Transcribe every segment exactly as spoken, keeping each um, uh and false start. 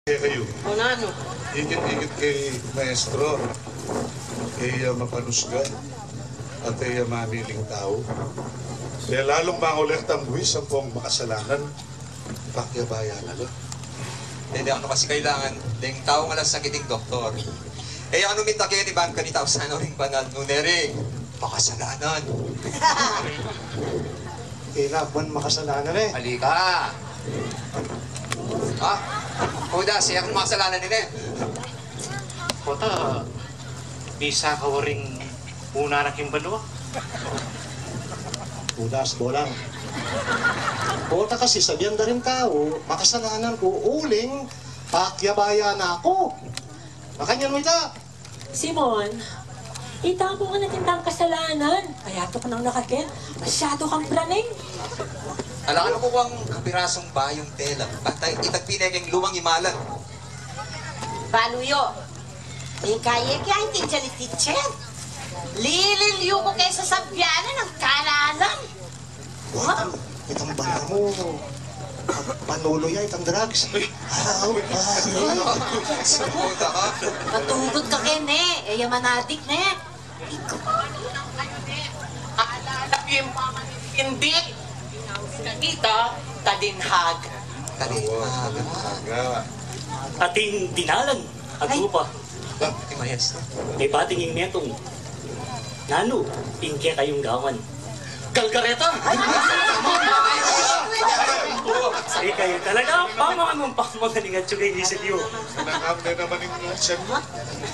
Kekayu. O nanu? Ikit-ikit kay maestro, e ya mapanusga at e ya mamiling tau. Kaya lalung mangolekta ang buis ampong makasalanan, pakyabayan na la. E, deng anu kasi kailangan, deng tau nga alang sakit ing doktor. E, anu, minta keni ban kanita sana ring banal, nune ring makasalanan. Kailangan makasalanan e. Halika. Ha? Kuda, siya kung makasalanan ini. Pota, bisa ka waring una na king banua. Kuda, bolang. Pota kasi sabian da ring tau, makasalanan ku uling pakyabayan na ku. Makanyan mu ita. Simon, ita mu nga nating tang kasalanan. Kaya tuknang na ka ken, masyadu kang praning. Ala, anu ku kang kapirasung bayung tela? Bantay, itagpi ne keng lumang imalan. Balu yu, ing kaye ke, aintindian ni teacher. Lililyu ku ke sasabian na ning kalanan. Wa, itang bana mu, panulu ya itang drugs. Ay. Aw, pare. Matugut ka ken e, e ya manadik ne. Ikaw. Alala yu ing pamanintindi. Kanita, tadinhag. Tadinhag. Atin dinalan. Ay. Agupa. Ay, maestro. Mebati ing metung. Nanu ing kekayung gawan? Kalkareta! Ikayu talaga, pamangan mung pamagaling at sugay ni sa diyo. Nanam na naman ing nunsan mu.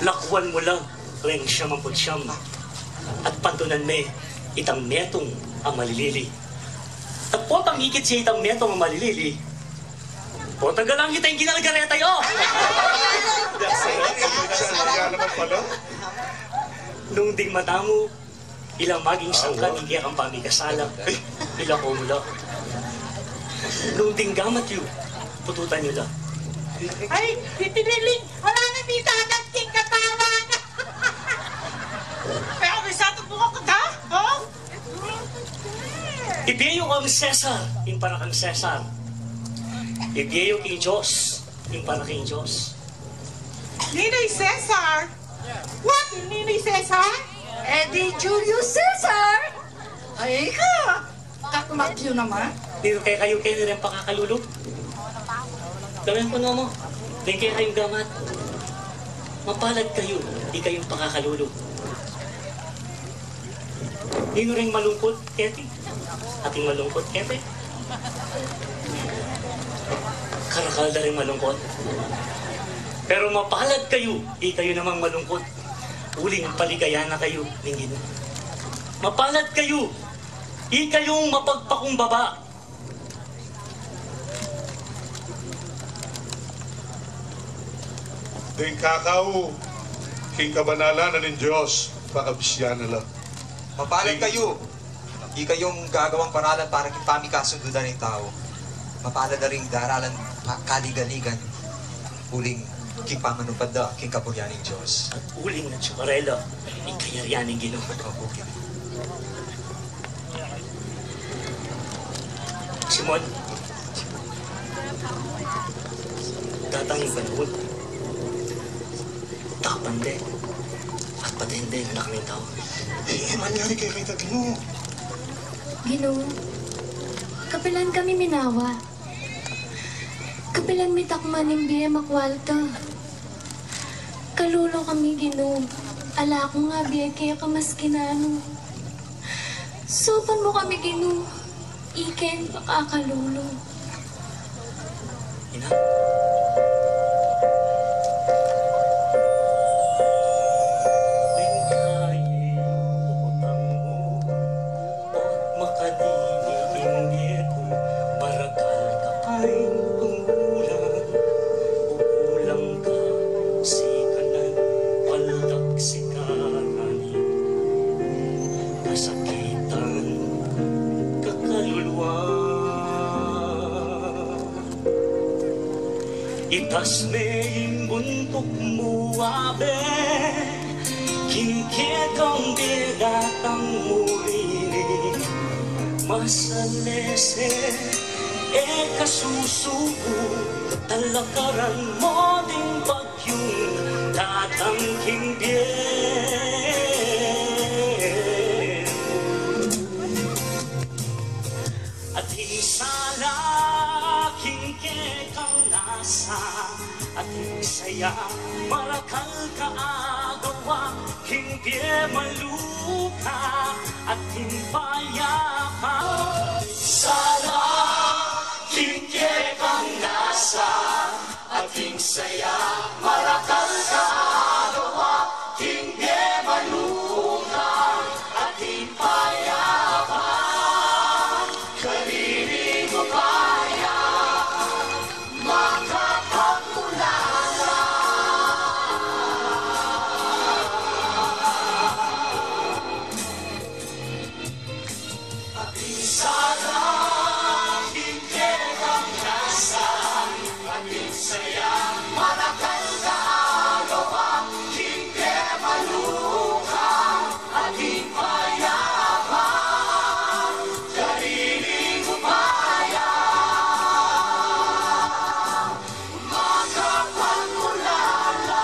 Lakwan mu la reng siyamampu't siyam. At pantunan me itang metung a malilili. At potang ikit ya itang metung a malilili, potang galang ita ing kinalkareta yu. Kaya naman pala. Nung ding mata mu, ila maging sangkan ing kekang pamikasala, ilako mu la. Nung ding gamat yu, pututan yu la. Ay, itiniling, ala na, mitagat king katawan. Pero bisa tu buka ka, ha? Ibie yu kang Cesar ing para kang Cesar. Ibie yu king Dios ing para king Dios. Ninoy Cesar? What? Ninoy Cesar? E di Julius Caesar? Ay ka! Kakmag yu naman. Ninu kekayu keni reng pakakalulu? Gawin ku no mu, reng kekayung gamat. Mapalad kayu, ikayung pakakalulu. Ninu reng malungkut keti? Ating malungkut keti? Karakal da ring malungkut. Pero mapalad kayu, ikayu namang malungkut. Uling paligayan na kayu ning Ginu. Mapalad kayu, ikayung mapagpakumbaba. Deng kakau king kabanalan na ning Dios, pakabisian na la. Mapalad kayu, ikayung gagawang paralan para king pamikasundu da ring tau. Mapalad da ring daralan pa-, kaligaligan. Uling king pamanupad da king kaburian ning Dios. At uling atsu karela ing kayarian ning Ginu. Opo. Simon, datang ing panaun, tapan de at paten de ing Anak ning Tau. E, e manyari kekayu't Ginu. Ginu, kapilan kami minawa? Kapilan mi takman ing bie makwalta? Kalulu kami, Ginu. Ala kung abie keka maski nanu. Saupan mu kami, Ginu. Ikeng pakakalulu. Ina. Ot makanini ing bie ku, marakal ka pa'ng panggulang. Kukulang ka sikanan, paldak sikanan, kasakitan ka kaluluwa. Itas me ing buntuk mu, Abe, king kekang bie datang mu ini, masalese e ka susuku. Lakaran mo ding bagyung datang king bie. Ating sala king kekang nasa, ating saya marakal ka agawa, king pie maluka, ating payapa. Sala king kekang nasa, ating saya marakal ka agawa, king pie maluka, ating payapa. Kariring upaya, makapagmulala. Ating sala king kekang nasa, ating saya marakal ka agawa, king pie maluka, ating payapa. Kariring upaya, makapagmulala.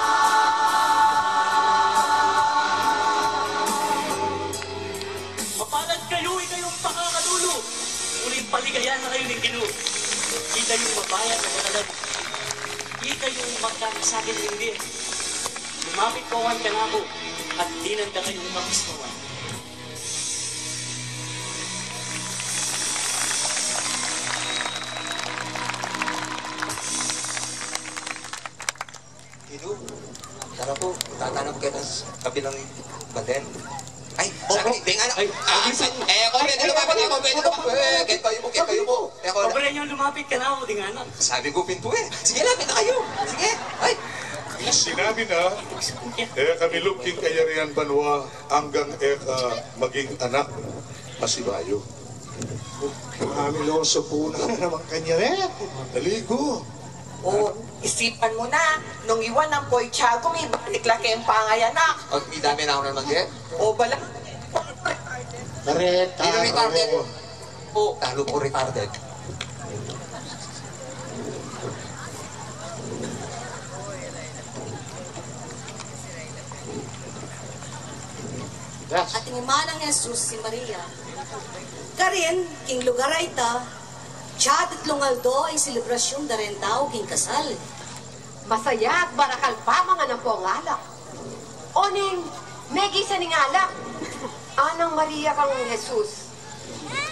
Mapalad kayu, ikayung pakakadulu, uling paligayan na kayu ning Ginu. Ikayung mabayat a makalan, ikayung magkakasakit ning bie. Lumapit kayu kanaku, at dinan da kayung kapustuan. Ginu, tara pu, tatanam ke na sa kabilang balden. Ay, opo. Sabi, ding anak. Ay, ah, opo. Sa-, e, opo, pwede lumapit, opo, pwede lumapit. E, kayu pu, e, kayu pu. E, kayu pu. Opo, pwede lumapit kanaku, ding anak. Sabi ku pin pu e. Sige, lapit na kayu. Sige. Ay. Sinabi na, e ka milub king kayarian banua anggang e ka maging anak masibayu. Mamiloso pu na naman kanya rin. Dali ku. O, isipan mu na, nung iwan ampo i tiagu mi, balik la keng pangayanak. At mi dame na ako naman din. O, bala. Pare, dino retarded? O. Talu pu retarded. At ing ima nang Jesus i Maria. Karin, king lugar a ita, atiu atlung aldo ing selebrasyun da reng tau king kasal. Masaya at marakal pamangan ampong alak. Oning, megisan ing alak. Anang Maria kang Jesus,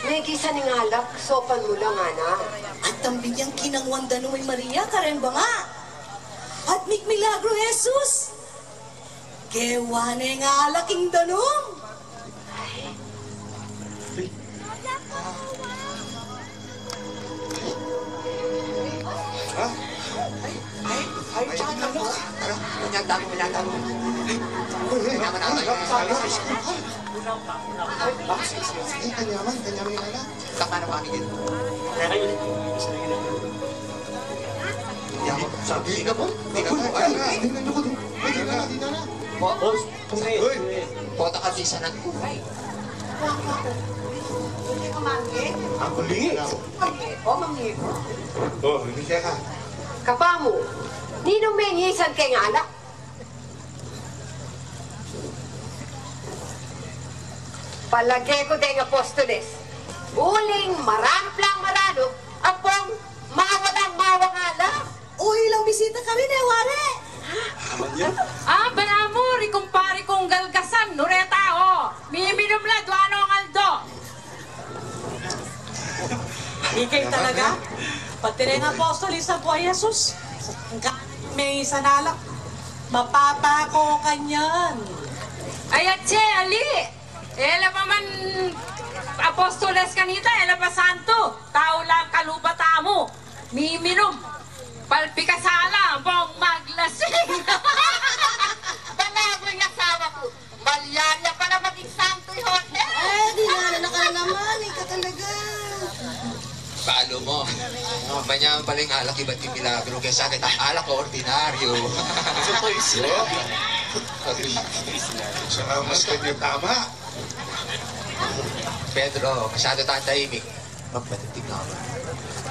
megisan ing alak, saupan mu la, ngana. At tambing yang kinanguan da nu i Maria kareng banga. At mikmilagru i Jesus. Kewa neng alak ing danum. Ha? Ay, ay, ay, ano? Ano? Kanya tago, kanya tago. Kanya man, kanya man. Ay, kanya man, kanya man. Kaya paano kami dito? Hindi ako. Sabi, hindi ka po? Hindi ka po. Ay, hindi na, hindi na, hindi na. Boss, uy! Bota ka, tisanan ku. Ay, kuwang, kuwang ku. Hindi ka mangge? Ang huli. Mangge, o, mangge. O, hindi siya ka. Kapamu, ninung mengisan keng alak? Palage ku deng apostoles, uling maranup lang maranup ampong mawalang mawang alak. O, ilang bisita karin e, wari. A, balamu, ri kumpari kung Galgasan, nureta, o. Miminum la, duanong aldo. Ikay talaga? Pati reng apostoles, ampo i Jesus, mengisan alak, mapapako kanyan. Ay, atse, ali. E la pa man apostoles kanita, e la pa santo. Tau lang kalupa tamu. Miminum. Palpikasala, ampong maglasing. Balamu ing asawa ku. Malyari ya pala maging santo i Jose. E, dinala na ka na naman, ika talaga. Balu mu. Manyaman pala ing alak, ibat ing milagru. Kesa keta alak ordinaryu. Saka mas kanya tama. Pedro, masyado tang tahimik. Magpatitig na ka ba?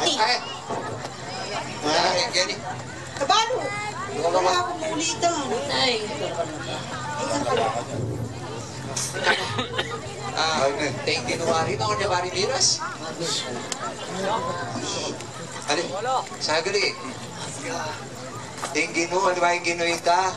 Ay, ay. Ay, gani. Kabalo. Wala akong ulitan. Ay. Ah, thank you, Nuwari. Mga Nuwari Miras. Ali, sagali. Ing Ginu, ano ba ing Ginu ita?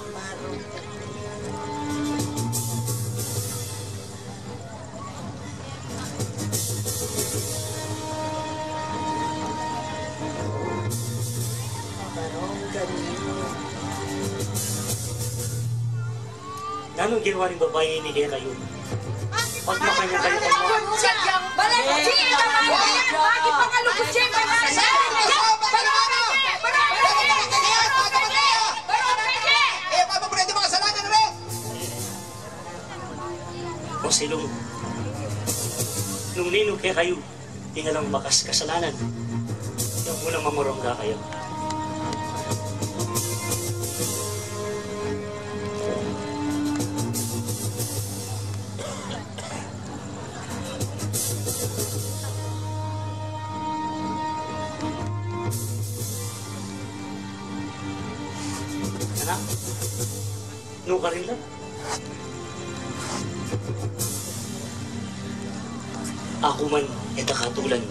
Nanung ginawa ning babai ini kekayu? Pagmakanyan kayu kanaku. O Silung, nung ninu kekayu ing alang bakas kasalanan, yang munang mamurung kekayu. Anak, nukarin la. Aku man e ta katulan.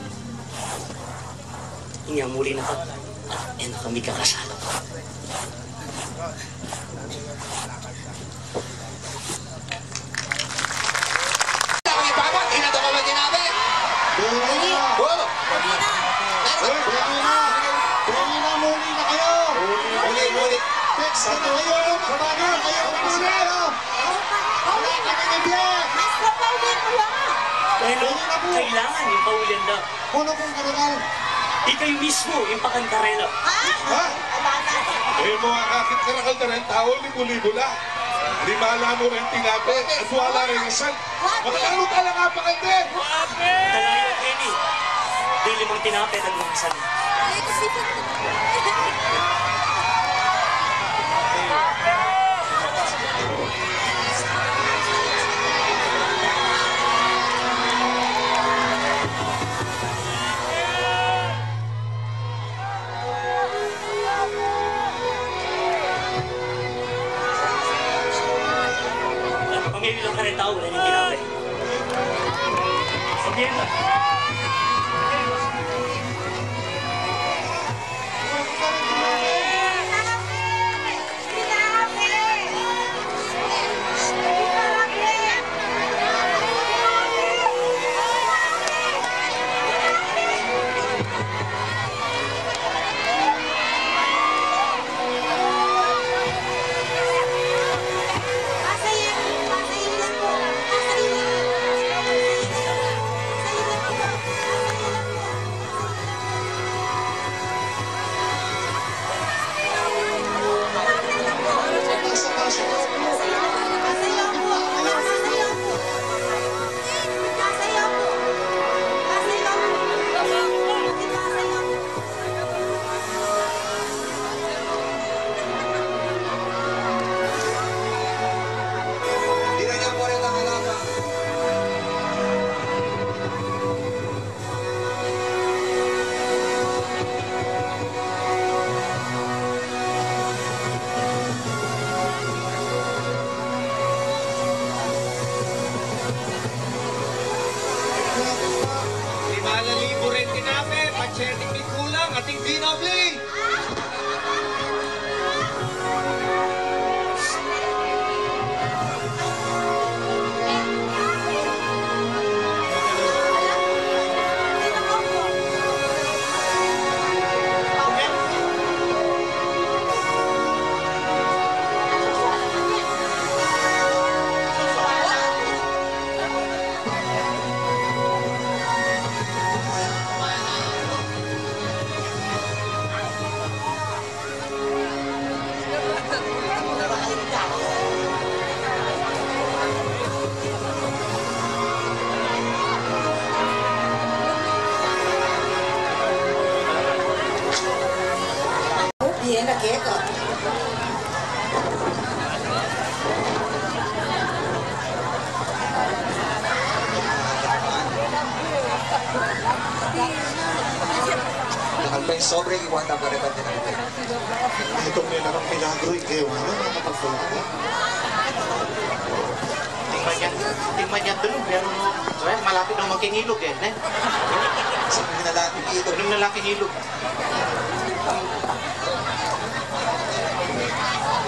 Nya muli na ka, e na kami kakasal. Pwede na. Pwede na. Muli na kayo. Muli, muli. Text na kayo. Sabay na kayo. Muli na. Wala kami ni Bian. Mas mapaulit mo ba? Pero kailangan yung paulit na. Kuno kung karangal. Ikayu mismu ing pakantarela. Ha? Ha? E mu akakit karangal da reng tau, libu-libu la. Limala mu reng tinape, at wala reng asal. Makatalu tala nga pakante. Talayu keni. Di limang tinape, tatlung asal. Pamili lang ka ng tau, wala nang tinape. Pamili lang. Limala libu reng tinape, pancit ing kulang, ating pinobli. Bien, la queca. Nakal pa yung sobre, iwan na pare pati na. Ito may naman milagro, ikaw, ano, nakapagpula ka? Tingnan niya, tingnan niya dun, pero, well, malapit na magkingilog eh, ne? Sa mga lalaki dito. Anong lalaki ngilog?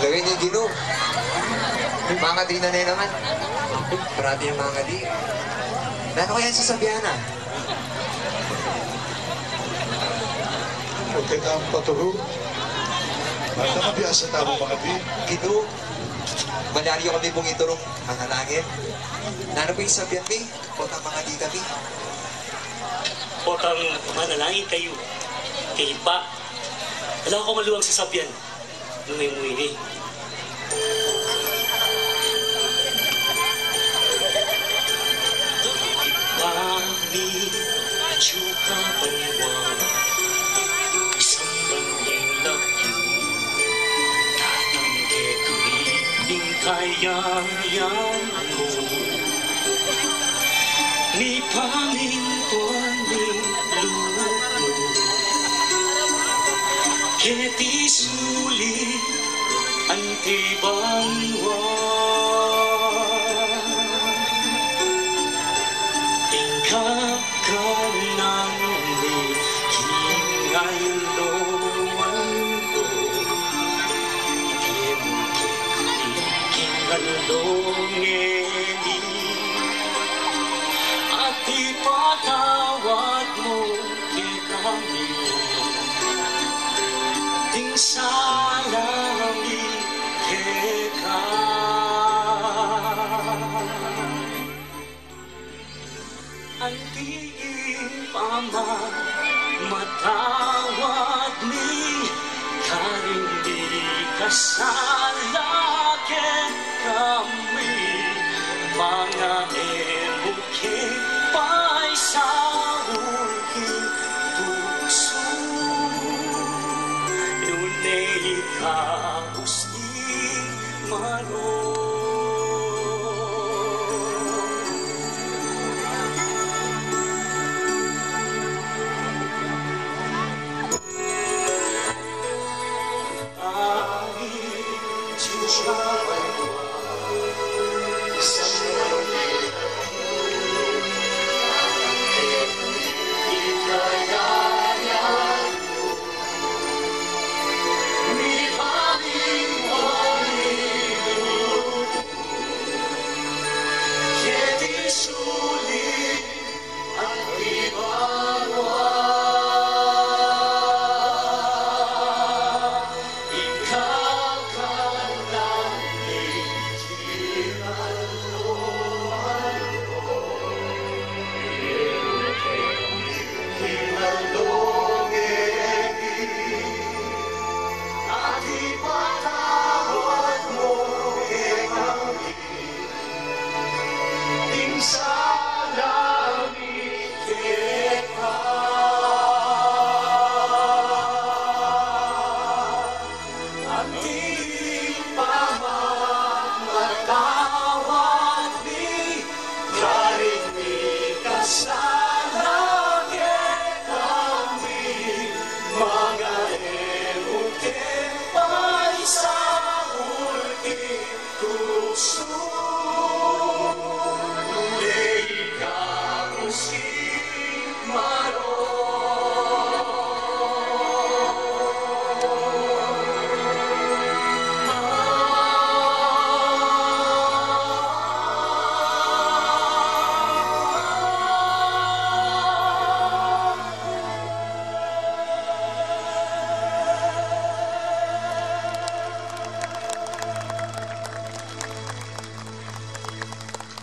Lagay niya, Ginu. Mangadi na, ne, naman. Grabe yung mangadi. Nanu kaya sasabian na? Huwag ka nang paturo. Bata ka, biasa tau mangadi. Ginu, malyari yu kami pung iturung manalangin. Nanu pung sasabian mi? Potang mangadi kami. Potang manalangin kayu kay Ibpa. Ala kung maluang sasabian nung e mu ini. Ibpa mi, atyu ka banua, misamban ing lagyu mu, datang kekami ing kayarian mu. Mipamintuan ing lub mu keti sulip anti banua. Ing kakanan mi king Anti ing pamamatawad mi karing mikasala kekami, manga e mu ke paisaul king tuksu, nune ikabus ing marok. Ing sala mi keka, anti ing pamamatawad mi karing mikasala kekami, manga e mu ke paisaul king tuksu, nune ikabus ing marok.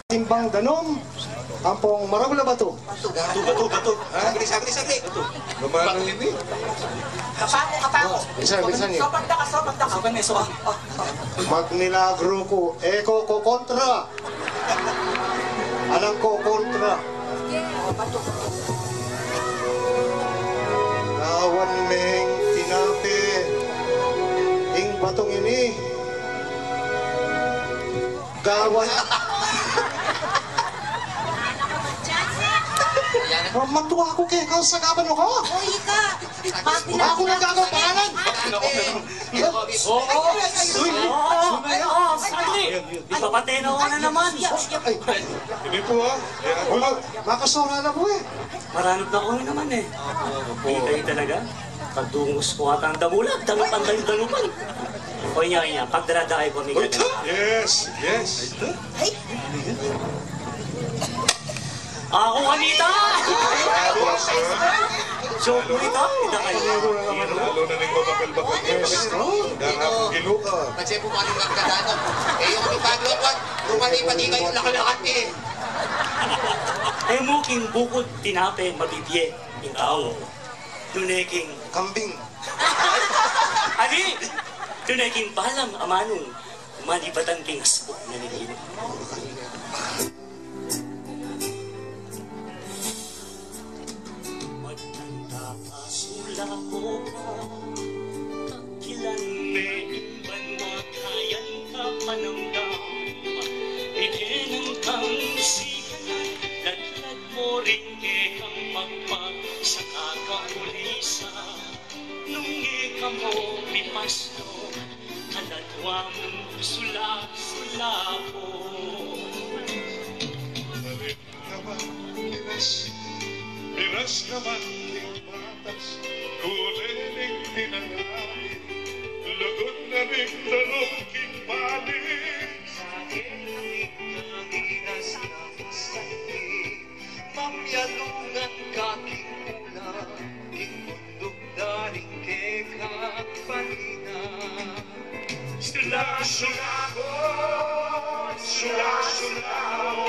Timbang danum ampong maragul a batu. Batu, batu, batu. Ha? Saglit, saglit, saglit. Batu. Lumalang ini. Kapangu, kapangu. Bilisan, bilisan yu. Sopan da ka, sopan da ka. Sopan, sopan. Oh, oh. Magmilagru ku, e ku kokontra. Alang kokontra. Gawan meng tinape ing batung ini. Gawan. Matua ku keka, sagaban mu ku. O, ika. Aku nang gagawa pangalan. Oo. Uy, oo, saglit. Ipapatay na ko na naman. Ay, hindi po, ha. Makasura na po, e. Maranub na ko na naman, e. Kita yu talaga. Kadungus ku ata ing damulag, danupan, danupan. O, inya, inya, pagdaradaay ku kami. Uy, ganun. Yes, yes. Ay. Aku kanita! Joke mu ita? Kita kayu. Lalo na ning mabakal-bakal. Yes, no? Dahil ilu ka. Kasi po, manong nagkadano. E, yung ipaglaban, lumalipat ikaw yung lakalakad, e. E mu king bukud tinape mabibie ing tau, nune king kambing. Ali, nune king balang amanung malibatan king asbuk na nilinu. Magtanda ka, sula ko ka, kilan me ing banua, kayan ka panamdam, bigyan ng kang sikan, latlag mo rin kekang pagpag, saka ka ulisan. Nung ika mu mipasno, kaladwa mung sula-sula ku. Naman, piras, piras naman king patas, kule ning tinangain, lugud na ning dalum king palis. Sa akin, ikaw ning inas na sakit, mamialungan ka king ulan, king bunduk daring kekang balina. Sula-sula ku, sula-sula ku.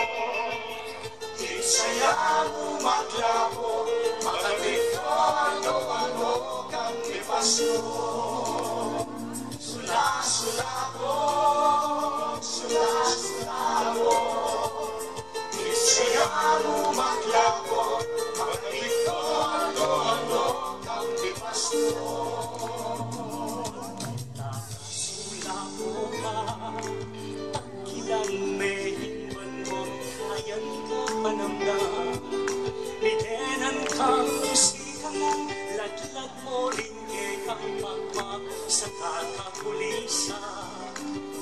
Sayamu maglabo, makadikit aldo-aldo kang mipasno. Sula-sula po, sula-sula po. Sayamu maglabo, makadikit aldo-aldo kang mipasno. Sula po ka, kilang me ing banua, ayan ka panamdam. Midenan kang musika, latlag mo rin kekang magmag sa kakapulisan.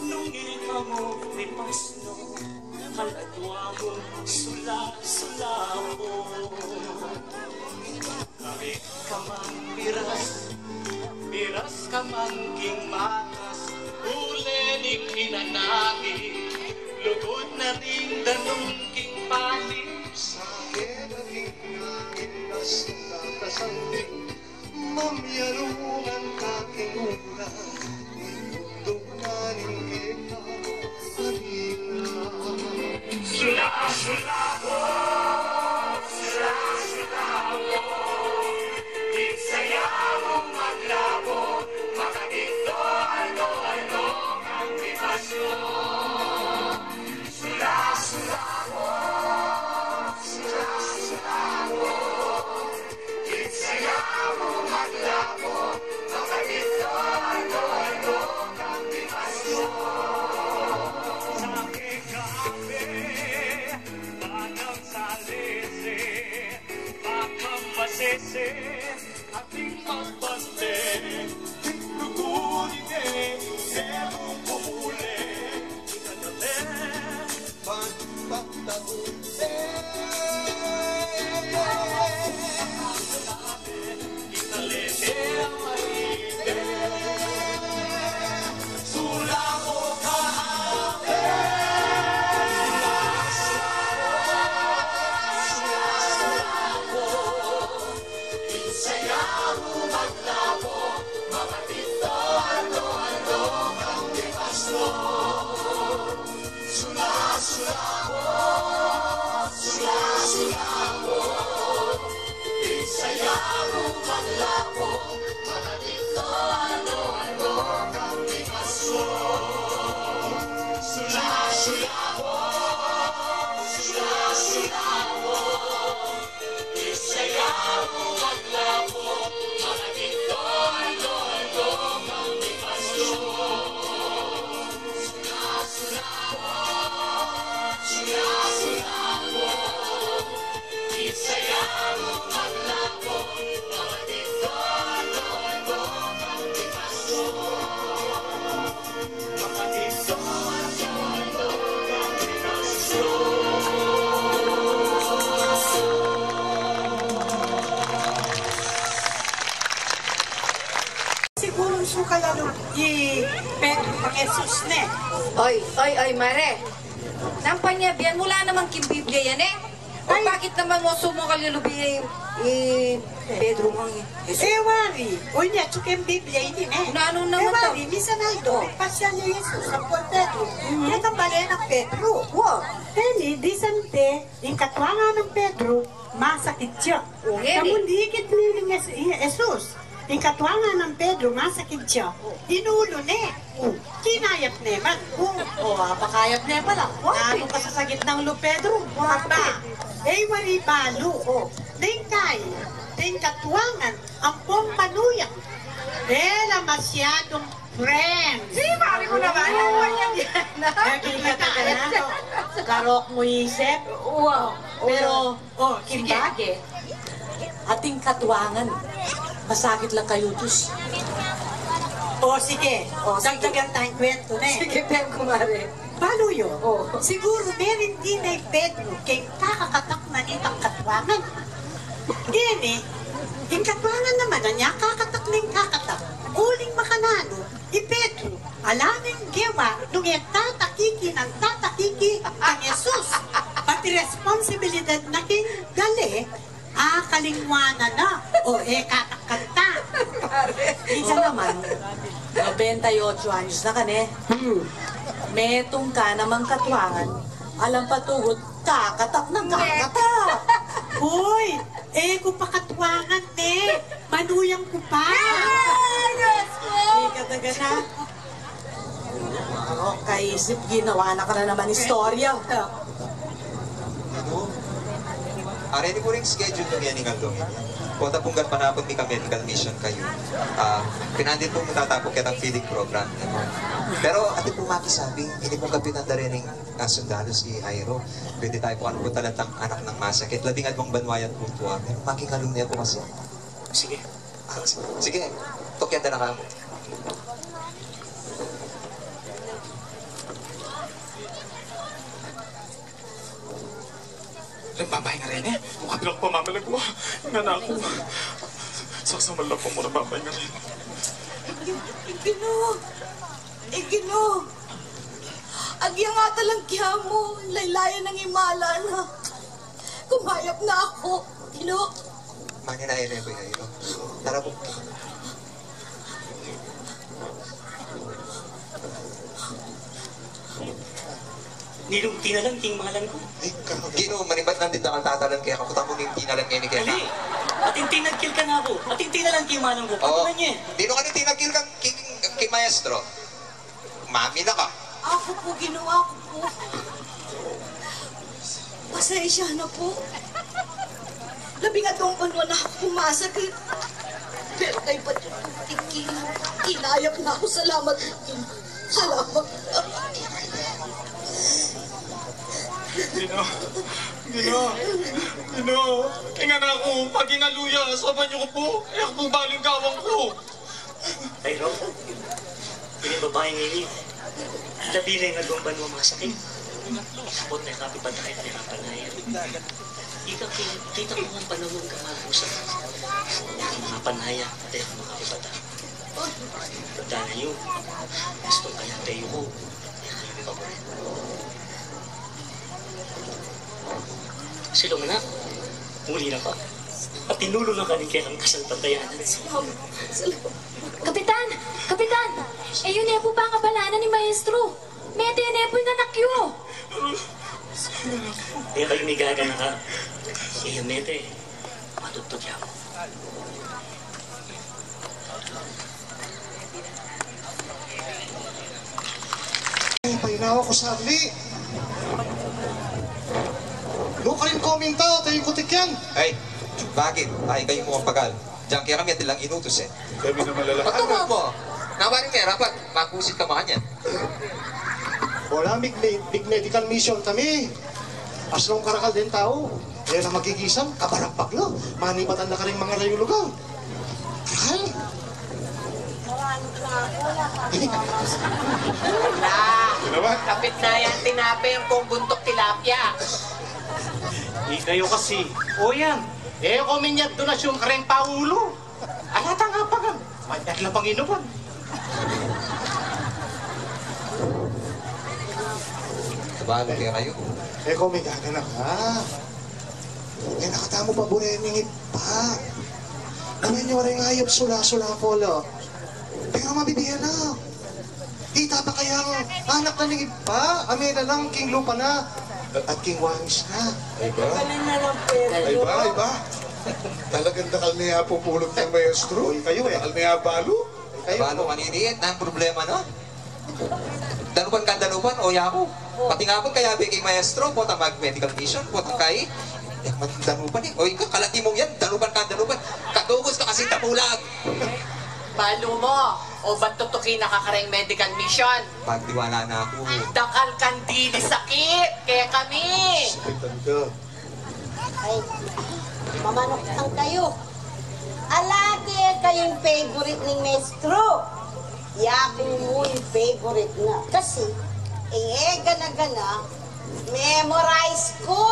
Nung e ka mu mipasno, kaladua mung sula-sula po. Kami ka mang miras, miras ka mang king matas, uli ning inanaki, lugud na ring danum king panis. Sa kena ring angin, basta kasanting, mamialungan ka king ulan, itugtug na ning keka. Sula-sula po, sula-sula po, ing sayamu maglabo, makadikit aldo-aldo kang mipasno. Sula-sula po, sula-sula po, ing sayamu maglabo, makadikit aldo-aldo kang mipasno. Sa kekabe, bakang salese, bakang basese, ating magbante, ing dugu ning e, e mu pumule, itatabe. Sula-sula po, sula-sula po, ing sayamu maglabo, makadikit aldo-aldo kang mipasno. Sula-sula po, sula-sula po, ing sayamu maglabo, makadikit aldo-aldo kang mipasno. Sula-sula po, sula-sula po, ing sayamu maglabo, makadikit aldo-aldo kang mipasno. Siguru sukal alu i Pedro kang Jesus, ne? Oy, oy, oy, mare. Nanu pang yabian mu? Ala naman king Biblia yan, e. O, ay, bakit naman mu sumukal ya lubi i Pedro kang Jesus? E wari, o, ini atsu king Biblia ini, ne? Nanu naman? E wari, misan aldo, o, pasyal ya Jesus ampo i Pedro. Mhm. Keta bale nang Pedro. Wa. Ini, disang te, ing katuangan nang Pedro, masakit ya. O, ini. Kamu dikit ne ning Jes-, i Jesus. Ing katuangan nang Pedro, masakit ya. Inulu ne. O. Kinayap ne man. O. O, apakayap ne pala. Wa. Nanu kasasakit nang lub Pedro? Wa. Apa, e wari balu. O. Deng kai, deng katuangan, ampong manuya, e la masyadung friends. Di, mari ko naman, o, ano ba yan, Diana? E, kikita ka na, no? Karok mu isip. Wow. Pero, o, sige. Sabagay, ating katuangan, masakit la kayutus. O, sige. O, sige. Dagdagan tayang kwento, ne? Sige, pen, kumare. Balu yu. O. Siguru merindi na i Pedro keng kakakatak na nitang katuangan. Ngeni, ing katuangan naman, anya kakatak neng kakatak. Uling makananu i Pedro, ala neng gewa nung e tatakiki nang tatakiki kang Jesus. Pati responsibilidad na king dale, akalingwanan na, o e katak-katak. Pare. Ika naman, nobenta y ocho anyos na ka ne. Hmm. Metung ka namang katuangan, alang patugut, Kakatak nang kakatak. Hoy, e ku pa katuangan ne. Manuyang ku pa. Ay, Diyos ko! Ika talaga na. O, kaisip, ginawa na ka na naman istorya. Are, ini pu ring schedule nung ngeni, nung aldong ini. Pota pung ganapan mi ka-medical mission kayu. A, pinandit pung tatapuk ketang feeding program. Pero atin pung makisabi, ini pung kapitan da reng, a, sundalu, si Jairo. Pwede tayu pu, anu pu talatang anak nang masakit. Labing adwang banua yan pu tua. Pero makikalung ne pu kasi. Sige. A, sige. Sige. Tukyan da na kamu. Nagbabaing reni, e. Mukha bilang pamamalago. Ing anak ku. Saksamal lang pa mu, nagbabaing reni. Ing Ginu. Ing Ginu. Agya nga talang kyamu, laylayan nang imala na. Kumayap na aku, Ginu. Mangin na ini, Kuya Ino. Tara pu. Ninung tinalan king malan ku? Ay, Ginu, manibat nang dita kang tatalan keka, kuta mu ning tinalan ngeni keka. Ali, atin tinagkil ka na ku, atin tinalan king malan ku. Oo. Patungan ye. Ninung, atin tinagkil ka king, king, king maestro? Mami na ka. Aku pu, Ginu, aku pu. Pasensya na pu. Labing adwang banua na aku masakit. Pero kaybat yu pu, kinayap na aku. Salamat pu, Ginu. Salamat. Ginu, Ginu, Ginu, ing anak ku, pag-ingalu ya, saupan yu ku pu, e ku pu baling gawang ku. Ay, Ro, ini babaing ini, labi reng adwang banua masakit. Abot ne kapipatay, pirapan na yan. Ika, ki-, kita mu ngan panaun kang agusan. Mga panaya, ate, mga kapipatay. Tandaan yu, gusto kaya tayo ko. Silong na, muli na ka. At tinulu na ka ning kekang kasalpantayanan. Salamat. Salamat. Kapitan! Kapitan! E yu ne pu ba abalanan ing maestro? Mete ne pu ing anak yu. E kayu migaganaka. E ya mete. Matutut ya mu. Ay, painawa ku saglit. Nukarin ko minta, tayo kutik yan. Ay, bakit? Ay, kayu mu ang pagal. Diyan kaya kami at ilang inutos e. Kami na malala. Pagtama mo, nawaring mera, pag makusit ka makanyan. Wala, mig, mig, mig medical mission kami. Aslong karakal deng tau, e na magigisan, kabarabag la. Manibatan na karing mangarayu lugal. Karakal. Ano ba? Kapit na yan, tinape yung kung buntok tilapia. Ikayu kasi. O yan. E ko minyag donasyun kareng paulu. Ala, tanga pa kan. Mayat la pang inuman. Tabalu kaya kayu? E ko migaganaka. E na katamu paburen ing Ibpa. Awen yu reng ayap sula-sula ko la. Pero mabibie na. Ita pa kayang anak na ning Ibpa, a melalang king lupa na, at king wangis na. Ay ba? Galing na lang, Pedro. Ay ba, ay ba? Talagang dakal ne ya pupulot ning maestro. Oy, kayu e. Dakal ne ya balu. Kayu. Balu, maniniit na ang problema, no? Danupan kang danupan, o yaku. Pati nga pun kayabe king maestro, potang mag-medical mission, potang kai. E, man danupan e. O ika, kalati mung yan, danupan kang danupan. Katugos ka kasing damulag. Balu mu, o ba't tutuki na ka kareng medical mission? Pagtiwala na aku. Dakal kang dili sakit, kekami. Sakitan ka. Ay, mamanuktan kayu. Ala, kekayu ing favorite ning maestro. Yaku mu ing favorite na. Kasi, e, gana-gana, memorize ku.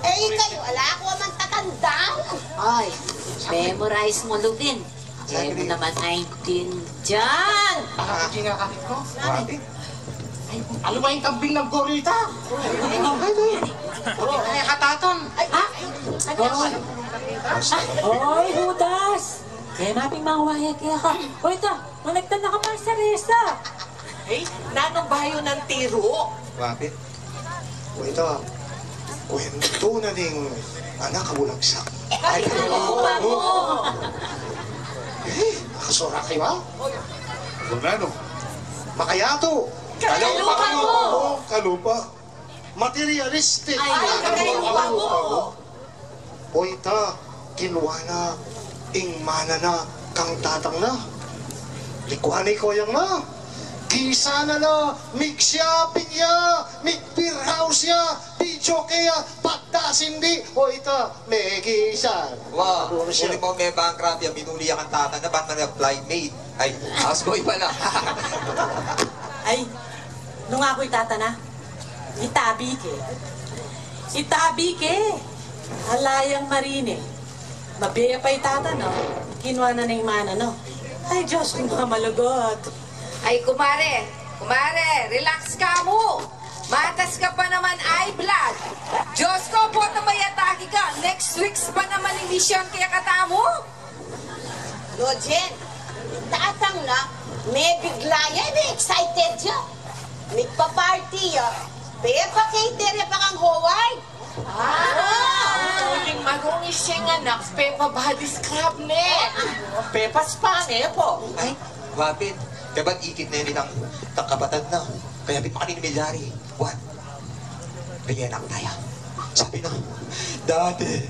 E, ikayu, ala ku man tatandang. Ay, memorize mu, Lupin. E mu naman naintindian. Ah, di nga kapit ko. Bakit? Ay, alu ba ing kambing nang gorita? Ay, ay. Ay, katatan. Ay, ha? Ano? Oy, Judas! Kaya nating mangwaya kaya ka. Oy, ita, managtan na ka pa sa resa. Ay, nanong bayo ng tiro? Bakit? O ita, Kuwentu na ning anak a bulagsak. Ay, kalupa mo! Eh, makasora kayu, ha? Nanu? Makayatu. Kalupa mo! O, kalupa. Materialistic. Ay, kalupa mo! O ita, kinua na ing mana na kang tatang na. Likuan na i koyang na. Gisa na la, mig-shopping ya, mig-beer house ya, videoke ya, pagtas indi, o ita, mekisan. Wa, uli mu me-bankrupt ya, minuli ya kang tatang na, bang ka na fly maid. Ay, houseboy pala. Ay, nung aku i tata na, itabi ke. Itabi ke. Ala yang marine. Mabie ya pa i tata na, kinua na ning mana na. Ay, Diyos ko, mga malugod. Ay, kumare, kumare, relax ka mu. Matas ka pa naman high blood. Diyos ko, pota may atake ka. Next weeks pa naman ing misyon kaya katamu. Lojen, i tatang na, mebigla ya, me-excited ya. Migpa-party ya, pepa-cater ya pa kang Hawaii. Ah! Uling marungis yang anak, pepa-body scrub ne. Pepa-spa ne po. Ay, wapit. Kabat ikit ne nitang tang kapatad na. Kaya pit makanini milyari. Wan, bigyan na taya. Sabi na, "Daddy,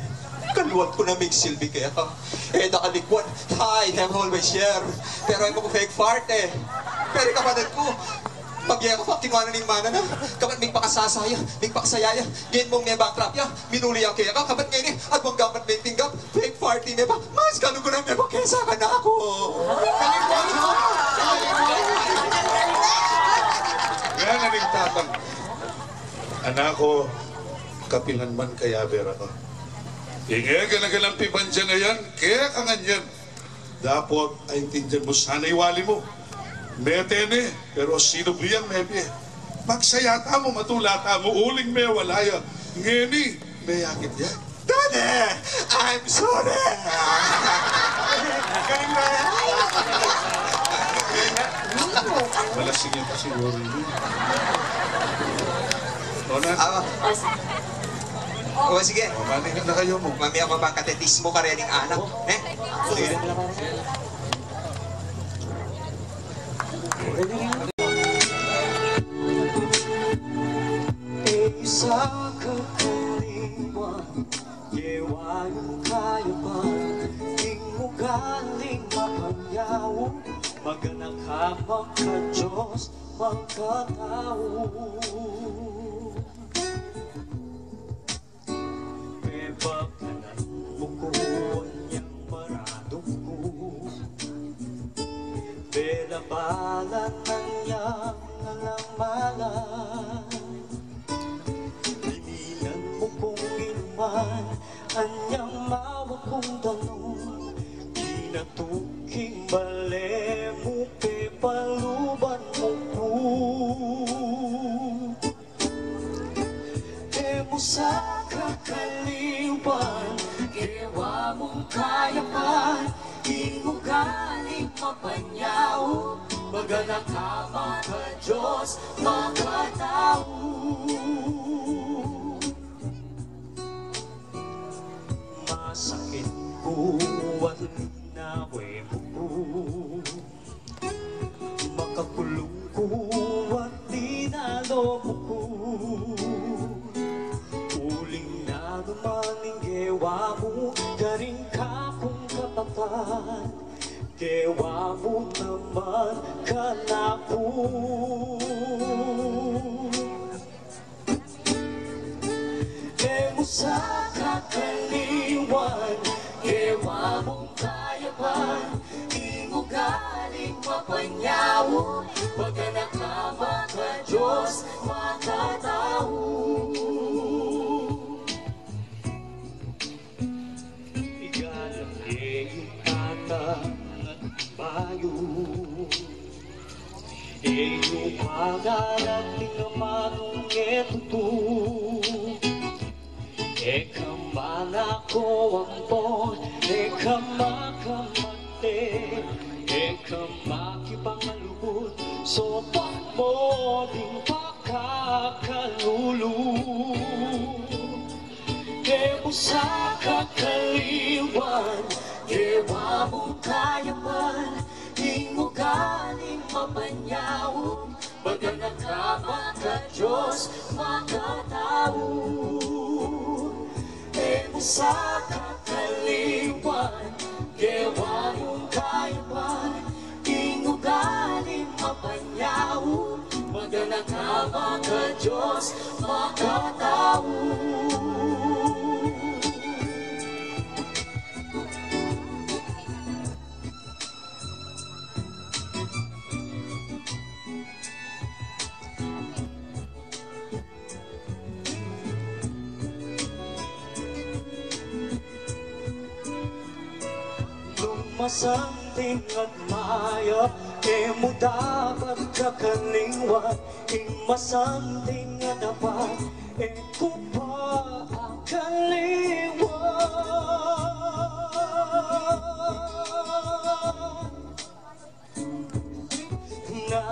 kaluat ku na migsilbi keka. E da ka likwan. I am always here. Pero e mu ku peparte." Pero kapatad ku, pag-e ka pa, kinua na ning mana na. Kabat migpakasasaya, migpakasaya ya. Ngeni mung me-bankrupt ya, minuli ya keka. Kabat ngeni, aduang gamat me tinggap. Peparte me pa, mas kaluguran me pa kesa kanaku. Kaya na ning tatang, "Anak ku, kapilan man kayabe ra ka? Ing e gana-ganang pibandian a yan, keka ngan yan. Dapot aintindian mu sana i wali mu. Mete ne, pero sinubli yang mebie. Magsaya tamu, matula tamu, uling mewala ya. Ngeni, meyakit ya." "Daddy, I'm sorry." Galing ba yan? Malasing yan pa siguro yun. O na. Ah, o, sige. O, maningan na kayu mu. Mamie pa bang katetismo karening anak, ne? Sige. E, sa kakaliwan, gewa mung kayapan, ing ugaling mapanyawad, maganaka, makaDiyos, makatau. Pepakanan mu ku anyang maradung ku, belabalan anyang alamalan. Dininan mu kung inuman anyang mawa kung danum, kinatuk king bale mu, pepaluban mu ku. E mu sa kakaliwan, gewa mung kayapan, ing ugaling mapanyawad, maganaka, makaDiyos, makatau. Masakit ku at nawe mu ku, makakulung ku at dinalo mu ku. Uling nanu man ing gewa mu karing kakung kapatad, gewa mu naman kanaku. E mu sa kakaliwan, gewa mung kayapan, ing ugaling mapanyawad, maganaka, makaDiyos, makatau. Igalang ye ing tatang at bayu. E yu pagarating a manung e tutu. E ka manako ampon, e ka makamate, e ka makipangalugud, sopak mo ding pakakalulu. Sa kakalingwan, kewa mung kayapan, ing ugaling mapanyaun, maganaka maka-Dios, makatau. E mu sa kakalingwan, kewa mung kayapan, ing ugaling mapanyaun, maganaka maka-Dios, makatau. Nung masanting at mayap, e mu dapat kakalingwan, ing masanting at tapat, e ku pa akalingwan. Na,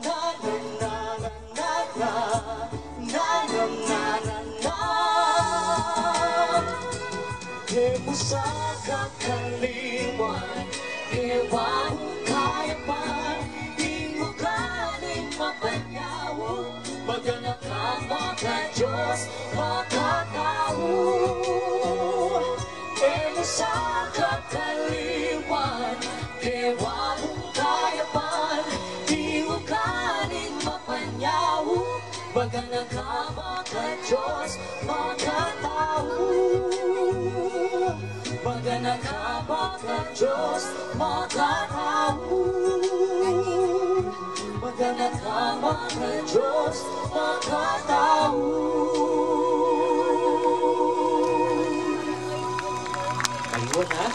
na, na, na, na, na, na, na, na, na. E mu sa kakalingwan, kewa mung kayapan, ing ugaling mapanyaun, maganaka maka-Dios, makatau. E mu sa kakalingwan, kewa mung kayapan, ing ugaling mapanyaun, maganaka maka-Dios, makatau. Maganaka maka-Dios, makatau. Maganaka maka-Dios, makatau. Ayun, ha?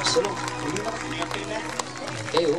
Sulong. Ayun, ha? Kayu.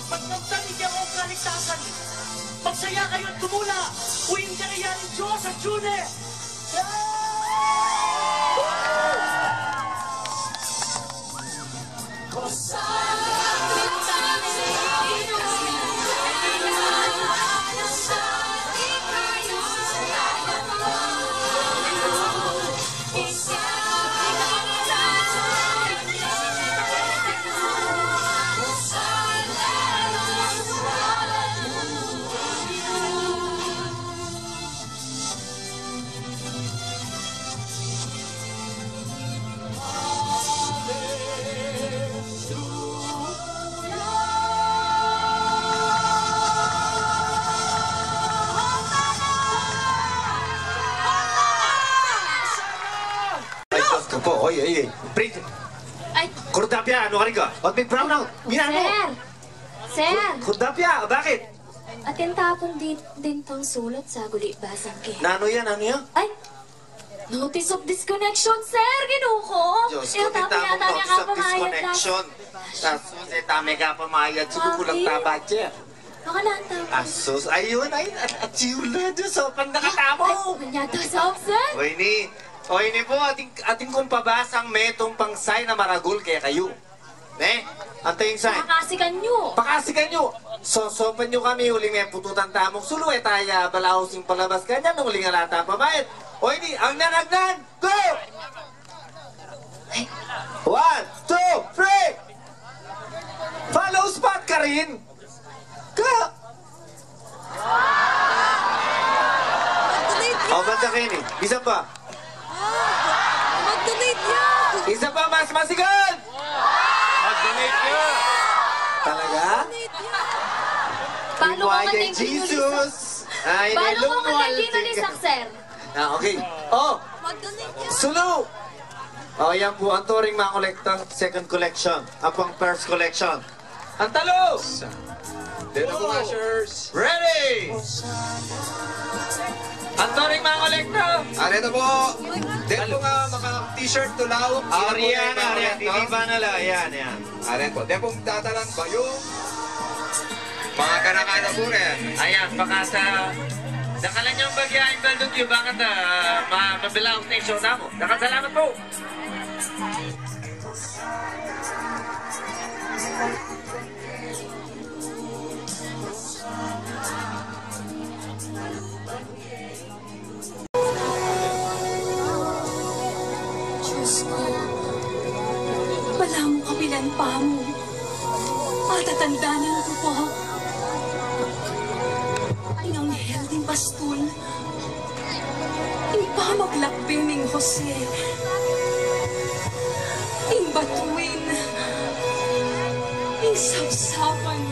Magnamdam ing kekong kaligtasan. Magsaya kayu at gumula, uling kayari ning Dios at June. Ay, ay, ay. Pre. Ay. Kordapia, anu ka rin ka? Ba't may brownout? Minano? Sir! Sir! Kordapia, bakit? Atin ta pung di-, dintang sulat sa guli basang ke. Nanu yan? Nanu yan? Ay! Notice of disconnection, sir! Ginu ko! Diyos ko, e, tamu tinta yata mong notice of disconnection. Asus, e, tamu kapamayad. Sulu, kulang ta budget. Baka lang tamu. Asus, ayun, ay, at, at siyula, Diyos, o, pang nakatamu. Ay, manyata sa, sir? O, ini, o, ini pu, atin, atin kung pabasang metung pang sign a maragul kekayu. Ne? Ante ing sign? Pakasikan yu. Pakasikan yu. Sosopan yu kami uling mepututan tamung sulu, e taya balaus ing palabas kanyan, uling ala tang pamayad. O ini, agnan, agnan! Go! One, two, three! Follow spot ka rin! Go! O, banda keni. Isa pa. Mag-donate ya! Isa pa, mas masigal! Mag-donate ya! Talaga? Mag-donate ya! Palu ko man, thank you, Jesus! Ay, palu ko man, thank you, Jesus, sir. Ah, okay. O! Mag-donate ya! Sulu! O, yan pu, anto ring mangolekta, second collection. Apang first collection. Antalu! Dito po, ushers. Ready! Anto ring mangolekta? Ah, dito po. Dito po nga, maka t-shirt, tulaw. Ah, Arian, Arian. Dito po na la. Ayan, ayan. Ah, dito po. Dito po dadalan ba yung mga ganakan na po rin? Ayan, baka sa dakalan yung bagya, yung baldog yung bakit, ah, ma-, mabilaw na yung show na mo. Dakal salamat po. Diyos ko, balamu kapilan pa mu. Matatandanan ku pa. Ing anghel ding pastul. Ing pamaglakbe nang Jose, ing batuin, ing sapsapan.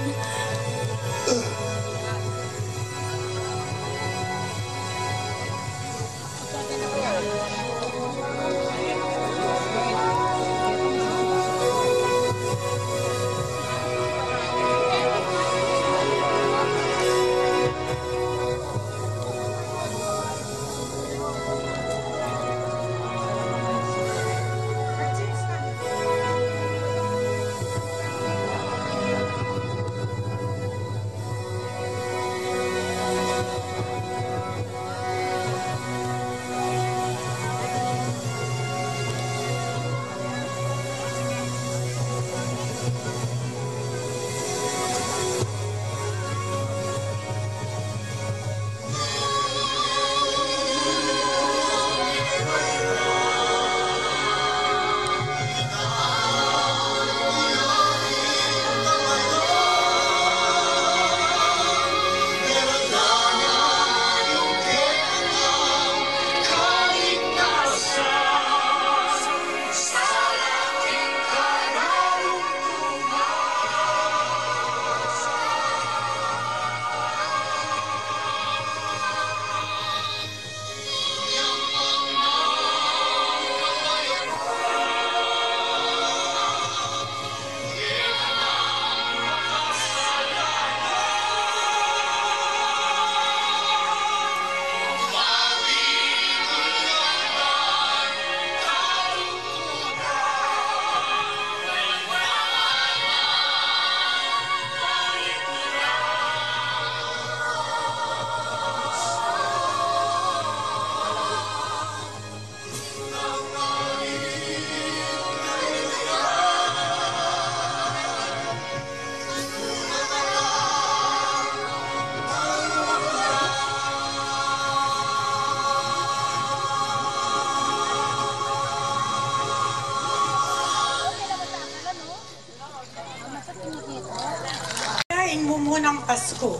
Ing mumunang Pasku.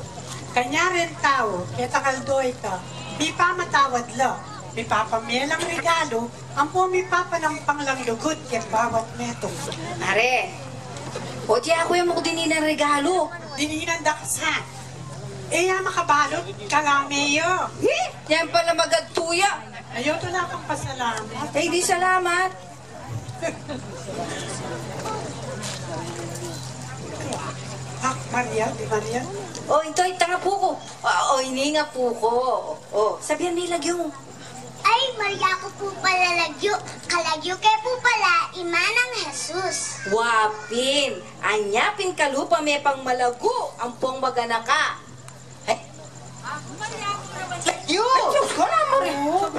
Kanyan ring tau, keta kaldo ita, mipamatawad la, mipapamie lang regalu, ampo mipapanampang lang lugud keng bawat metung. Are, o ti aku yang mukdini nang regalu. Dininan da ka sa. E ya makabalut, kalame ya. Hi! Yan pala magadtu ya. Ayaw, tula kang pasalamat. E di salamat. Ah, Maria, di Maria? O, ito, ita nga pu ku. O, o, ini nga pu ku. O, sabian me lagyu. Ay, Maria ku pu pala lagyu. Kalagyu ke pu pala i Manang Jesus. Wa pin, anya pin kalupa me pang malagu ampong maganaka. Ay. Lagyu! Ay, Diyos ko, Maria.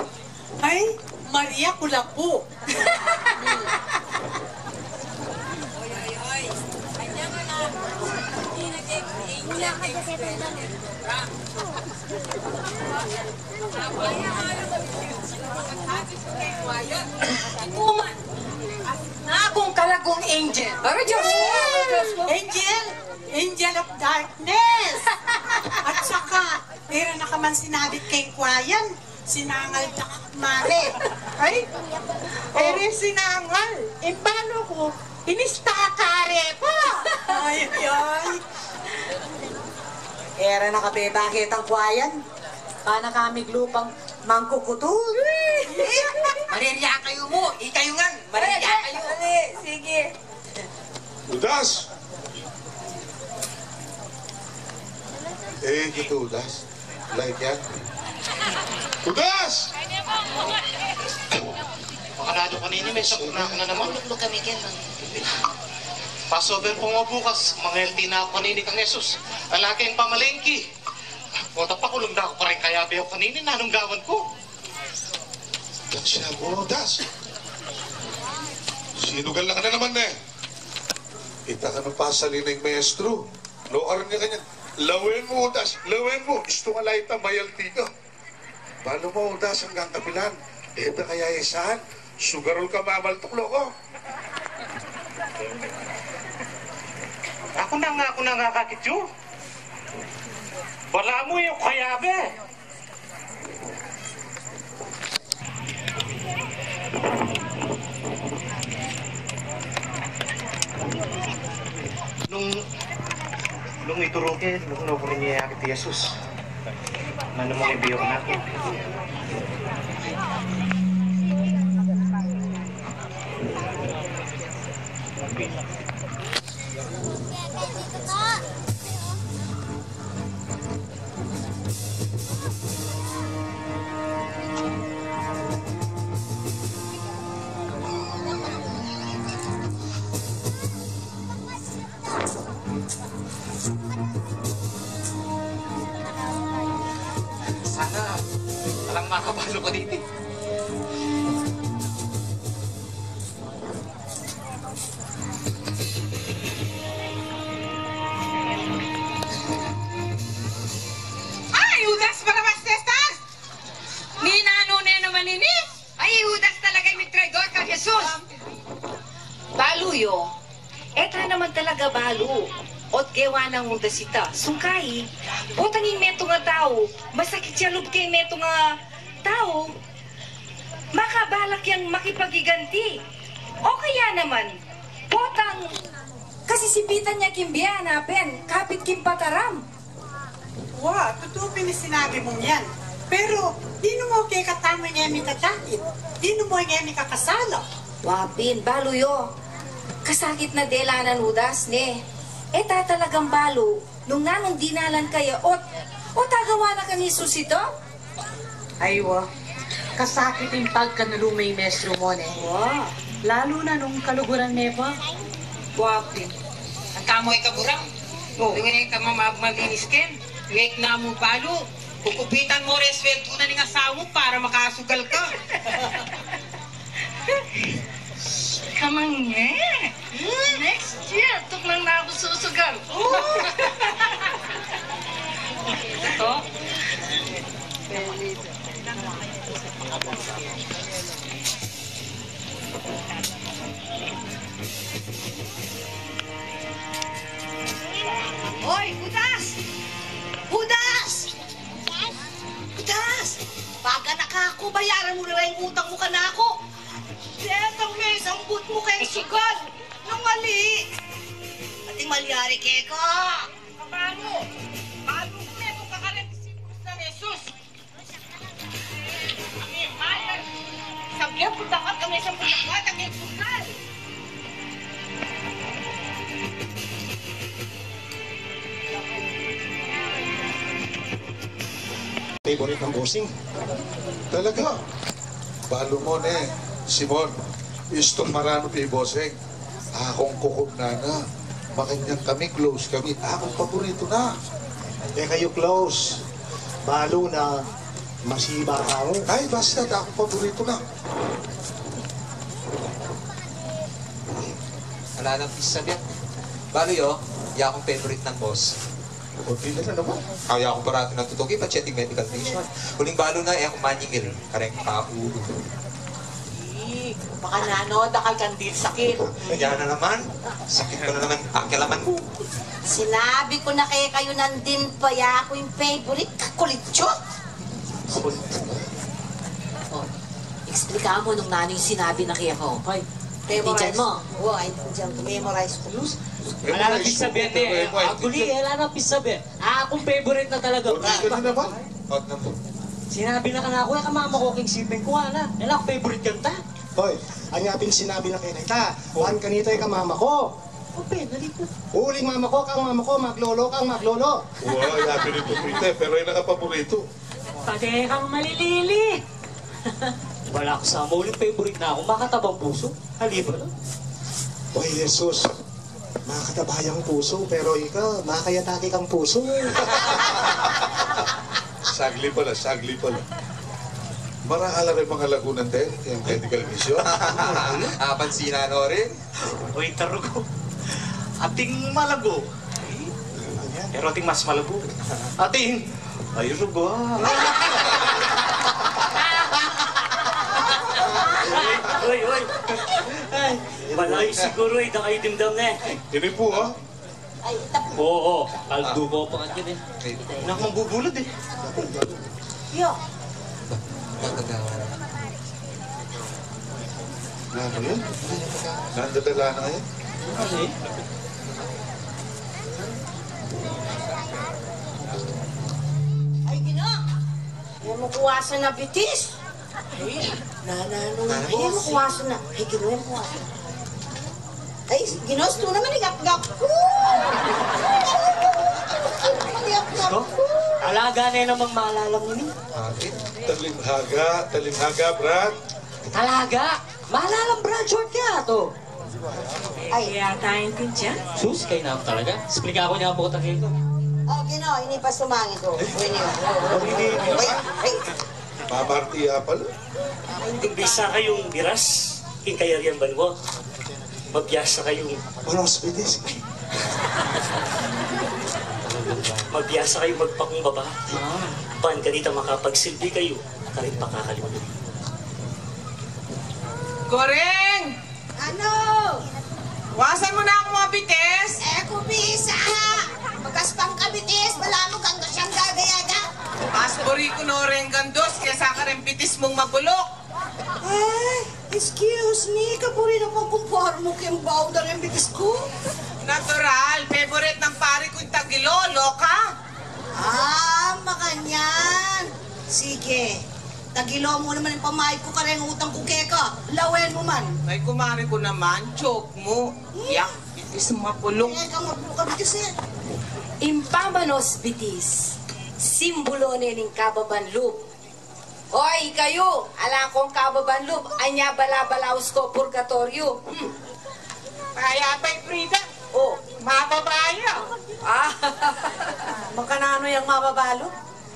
Ay, Maria ku la pu. Uma, na kung kalagung angel. Ay, Diyos ko, Diyos ko. Angel, angel of darkness. At saka, meron na ka man sinabi keng kuayan. Sinangal da ka, mare. Ay, ere sinangal. Impano ku, inista ka re pa. Ay, ay, ay. Era na ka pe bakit ang kuayan? Pana kami glupang mangkukutul. Marirya kayu mu, ikayu ngan, marirya kayu. Ale, sige. Udas! E, gitu, Udas. Like yan. Udas! Makanado kanini, me sakuna ku na naman. Lukluk kami ken, Mang. Passover pu mu bukas, mangelti na ku kanini kang Jesus. Ala keng pamalengki. Ota, pakulung da ku pa rin kayabe ku kanini, nanung gawan ku? Dasya mu, Udas. Sinugal na ka na naman, e. Ita ka nung pasali ning maestro. Loaran ya kanyan. Lawen mu, Udas. Lawen mu. Istung ala ita, mayalti ka. Balu mu, Udas, anggang kapilan. E ta kaya isaan. Sugarul ka mamaltuk, loko. Aku na nga, aku na nga kakit yu. Balamu yu kayabe. Nung, nung ituru ke, nung nukurin ya keti Jesus. Nanu mu ibiye ku na ku. Sana alang makabalu ku diti. Ay, Judas Barabas de estas! Ninanu ne naman ini? Ay, Judas talaga, ing traidor kang Jesus. Balu yu, e ta naman talaga balu. Ot gewa nang Judas ita, sungkayi, potang ing metung a tau masakit ya lub keng metung a tau, makabalak yang makipagiganti. O kaya naman, potang kasisipitan ya king bie na pin kapit king pataram. Wa, tutu pin ing sinabi mung yan. Pero, ninu mu kekatamu ing e mi kasakit? Ninu mu ing e mi kakasala? Wa pin, balu yu. Kasakit na dela nang Judas, ne. E ta talagang balu nung nanung dinalan kaya, ot, ot agawa na kang Jesus ita? Ay, wa. Kasakit ing pagkanalu me ing maestro mu, ne. Wa. Lalu na nung kaluguran me pa. Wa pin. Ang tamo ay kaburang. O. Nung e ka mamab malinis ken, ngek na mu balu. Kukupitan mu ring sweldu na ning asawa mu para makasugal ka. Kamangi. Next year, tuknang na ku susugal. Ito? Oy, Judas! Judas! Judas! Paganaka ku, bayaran mu la ring utang mu kanaku. Detang mesambut mu keng sugal nung ali. Ating malyari keka. Kapamu, balu ku me mu kakareng disipulos nang Jesus. Sabyan ku dakal kami sa pagkakuat ang sugal. Paborito ng bossing. Talaga? Balu mu ne, Simon. Istung maranu pi bossing. Akung kukubnan na. Makanyan kami, close kami. Akung paborito na. E kayu close. Balu na masiba ka mu. Ay, basta, akung paborito na. Ala nang pisabi. Balu yu, ya kung favorite nang boss. O, di na naman. Ay, aku parati natutuki, pati ating medical mission. Uling balu na, e aku manyingil. Kareng paulu. Ih, baka nanu, dakal kang dil sakit. Yan na naman. Sakit ko na naman. Pakialaman mu. Sinabi ku na kekayu nandin pa, ya ku ing favorite, kakulit yu. O, explika mu nung nanu ing sinabi na keka. Hoy, memorize mu. O, ay, diyan, memorize ku. Ala nang pisabi, e. Aguli, ala nang pisabi. Akung favorite na talaga. O, di ka na naman. Sinabi na kanaku e kamama ku king siping ku, ana. Ala, favorite kanta. Hoy, anya pin sinabi na keka ita? Ban kanita e kamama ku. O, penalty ku. Uling mama ku, kang mama ku, maglolo kang maglolo. Wa, ya pin ipapakita, pero e na ka paborito. Pati kang malilili. Wala ku sa uling favorite na aku, makatabang pusu. Halibut na. Hoy, Jesus. Makataba yang pusu, pero ika, makayatake kang pusu. Sagli pala, sagli pala. Marala ring mga lagunan te, ing medical mission. Apansinan no rin. Uy, tarugo. Ating malago. Pero ating mas malago. Ating, ay, rugo, ah. Uy, uy. Ay, malayo siguro, e da kayu dimdam ne. Ini pu, ah. Ay, tap- Oo, kaldu ko pa kanyan e. Naku, mabubulad e. Yo. Nanu yan? Nandadala na yan? Ay, Ginu. Yan mu kuwasan na bitis. Ay, nananu? Ay, yan mu kuwasan na. Ay, Ginu, yan mu kuwasan. Ay, Ginu, estu naman, igapgap ku. Igapgap ku. Talaga ne namang malalang ini. Atin, talimhaga, talimhaga, Brad. Talaga? Malalang Brad, short kaya to? Ay. Kaya tayo intindihan. Sus, kayu na talaga. Explika ku ne pu katamu. O, Ginu, ini pa sumangit, o. Ini, ini, ini. Ay, ay. Mamarti ya pala. Bisa kayung biras, king kayarian banua. Mabiasa kayung manos bitis. Mabiasa kayung magpakumbaba. Ban kanita makapagsilbi kayu karing pakakalupa. Goreng! Ano? Wasan mu na kung mabitis? E ku bisa. Bagas pang kabitis, balamu gandus yang gagayaga. Mas buri ku no reng gandus kesa kareng bitis mung mabuluk. Ay, excuse me, kaburi na pung kumpor mu king bau da reng bitis ku. Natural, favorite nang pari ku ing tagilo, loka. Ah, makanyan. Sige. Tagilo mu naman ing pamayad ku kareng utang ku keka. Lawen mu man. Ay, kumari ku naman, joke mu. Yak, bitis mabuluk. Keka mabuluk a bitis e. Ing pamanos bitis, simbulu ne ning kababan lub. Hoy, ikayu, ala kong kababan lub, anya bala-balaus ko purgatoryo. Hmm. Kaya pa'y Frida. O. Mababa ya. Ah. Makananu yang mababa lub?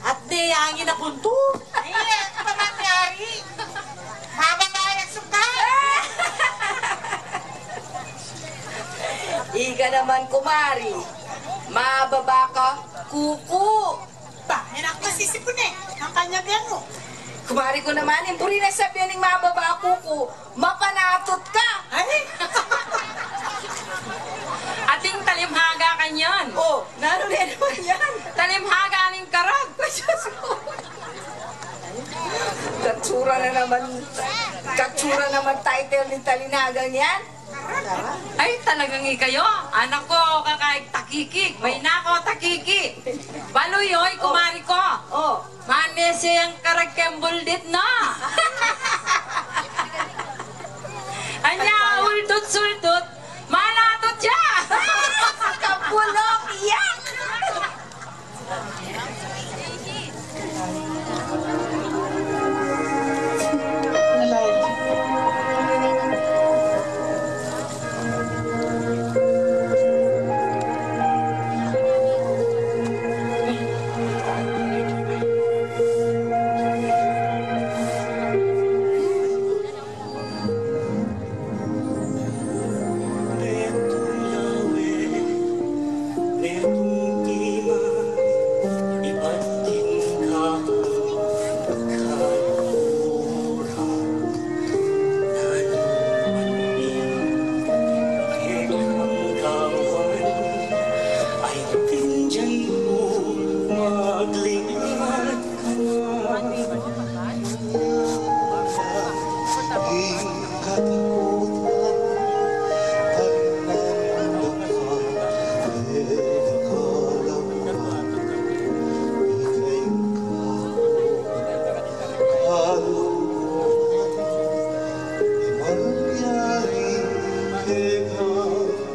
At de angin a puntu. Iya, pamangyari. Mababa ya sukat. Ika naman, kumari. Mababa ka kuku. Ba, e na ku masisipun e. Nang kanyabian mu. Kumari ku naman, ing buri nang sabian ning mababa kuku, mapanatut ka. Ay! Ating talimhaga kanyan. O, nanu ne naman yan? Talimhaga ning karag. Ay, Diyos ko. Katsura na naman, katsura naman title ning talimhagang yan. Ay, talagang ikayu. Anak ku, kakaig takiki. May nako, takiki. Balu yu, kumari ku. O. Manese yang karag keng buldit na. Anya, uldut-suldut. Manatut ya. Kabulok, yak.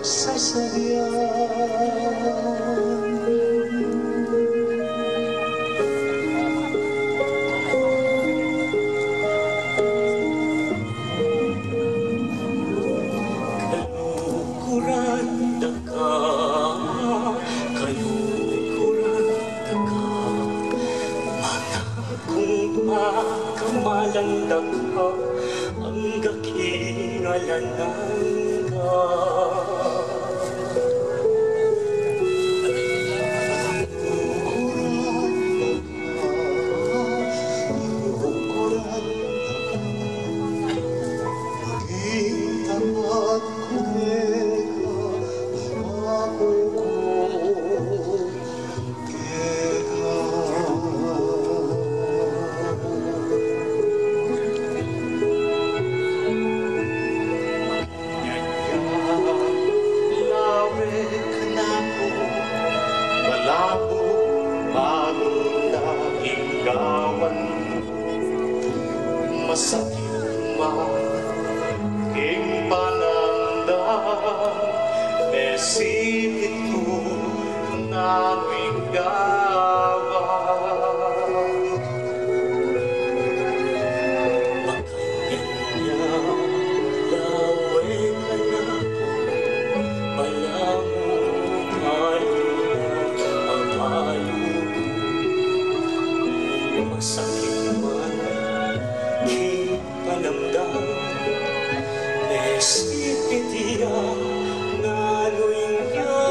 sasabian. Kaluguran da ka, kaluguran da ka, manakung pakamalan da ka, angga king alang angga. Lawe kanaku, malabo, malung na ing gawan. Masakit man king panamdam, mesipit ku na ing gawan. Makanyan ya, lawe kanaku, malamu, malu, mabalu. Masakit man king panamdam, mesipit ya na ing gawan.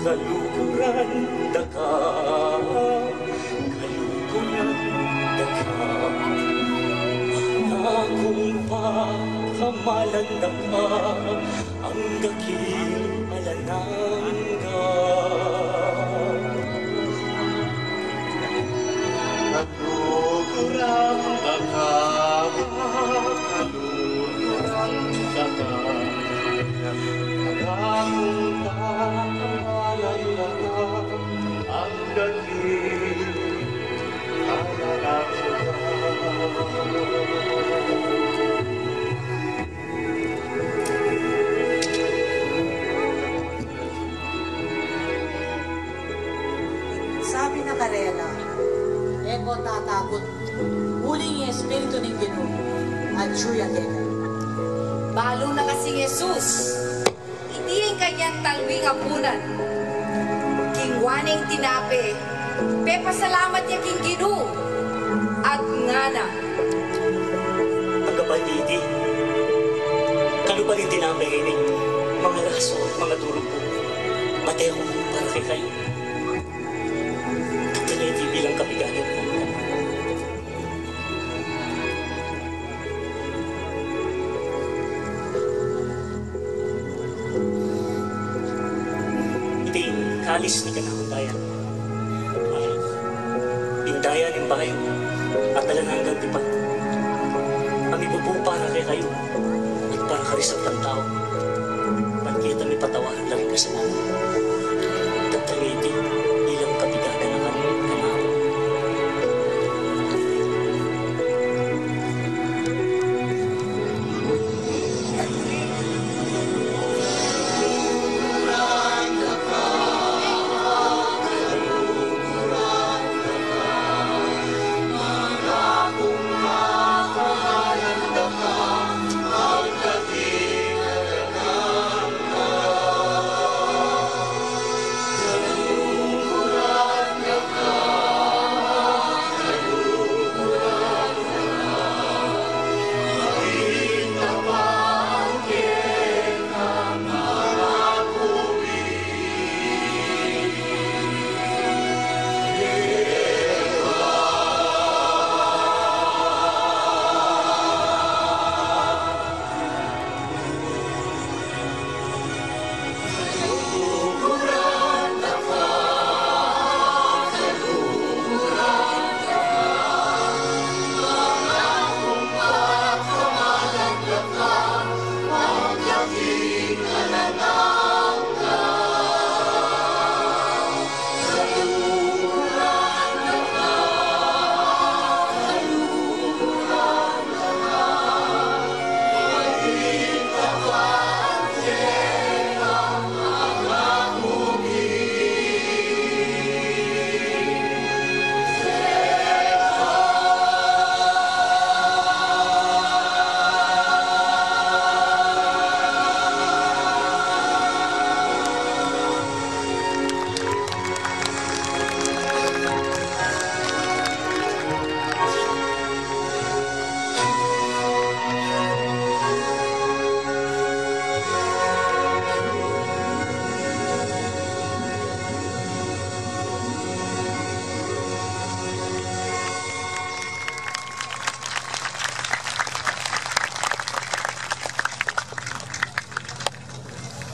Kaluguran da ka, kaluguran da ka, manakung pakamalan da ka, angga king alang angga. Kaluguran da ka, kaluguran da ka, manakung pakamalan da ka, angga king alang angga. Sabi na karela, "E ko tatakut, uling ing Espiritu ning Ginu atyu ya keka." Balu na kasi i Jesus, iti ing kayang talwing apunan, kingwa ne ing tinape, pepasalamat ya king Ginu, at ngana, "Agpang iti, kalupa ning tinape ini, mangalas ku, mangatulog ku, mate ku para kekayu. Tutu ne iti bilang kapiganan ku." Iti ing kalis ning kanakung daya. Ing daya ning bayu at alang anggang tipan, a mibubu para kekayu at para karing sablang tau, ban keta mipatawad la ring kasalanan. Tutu ne iti bilang kapiganan kanaku.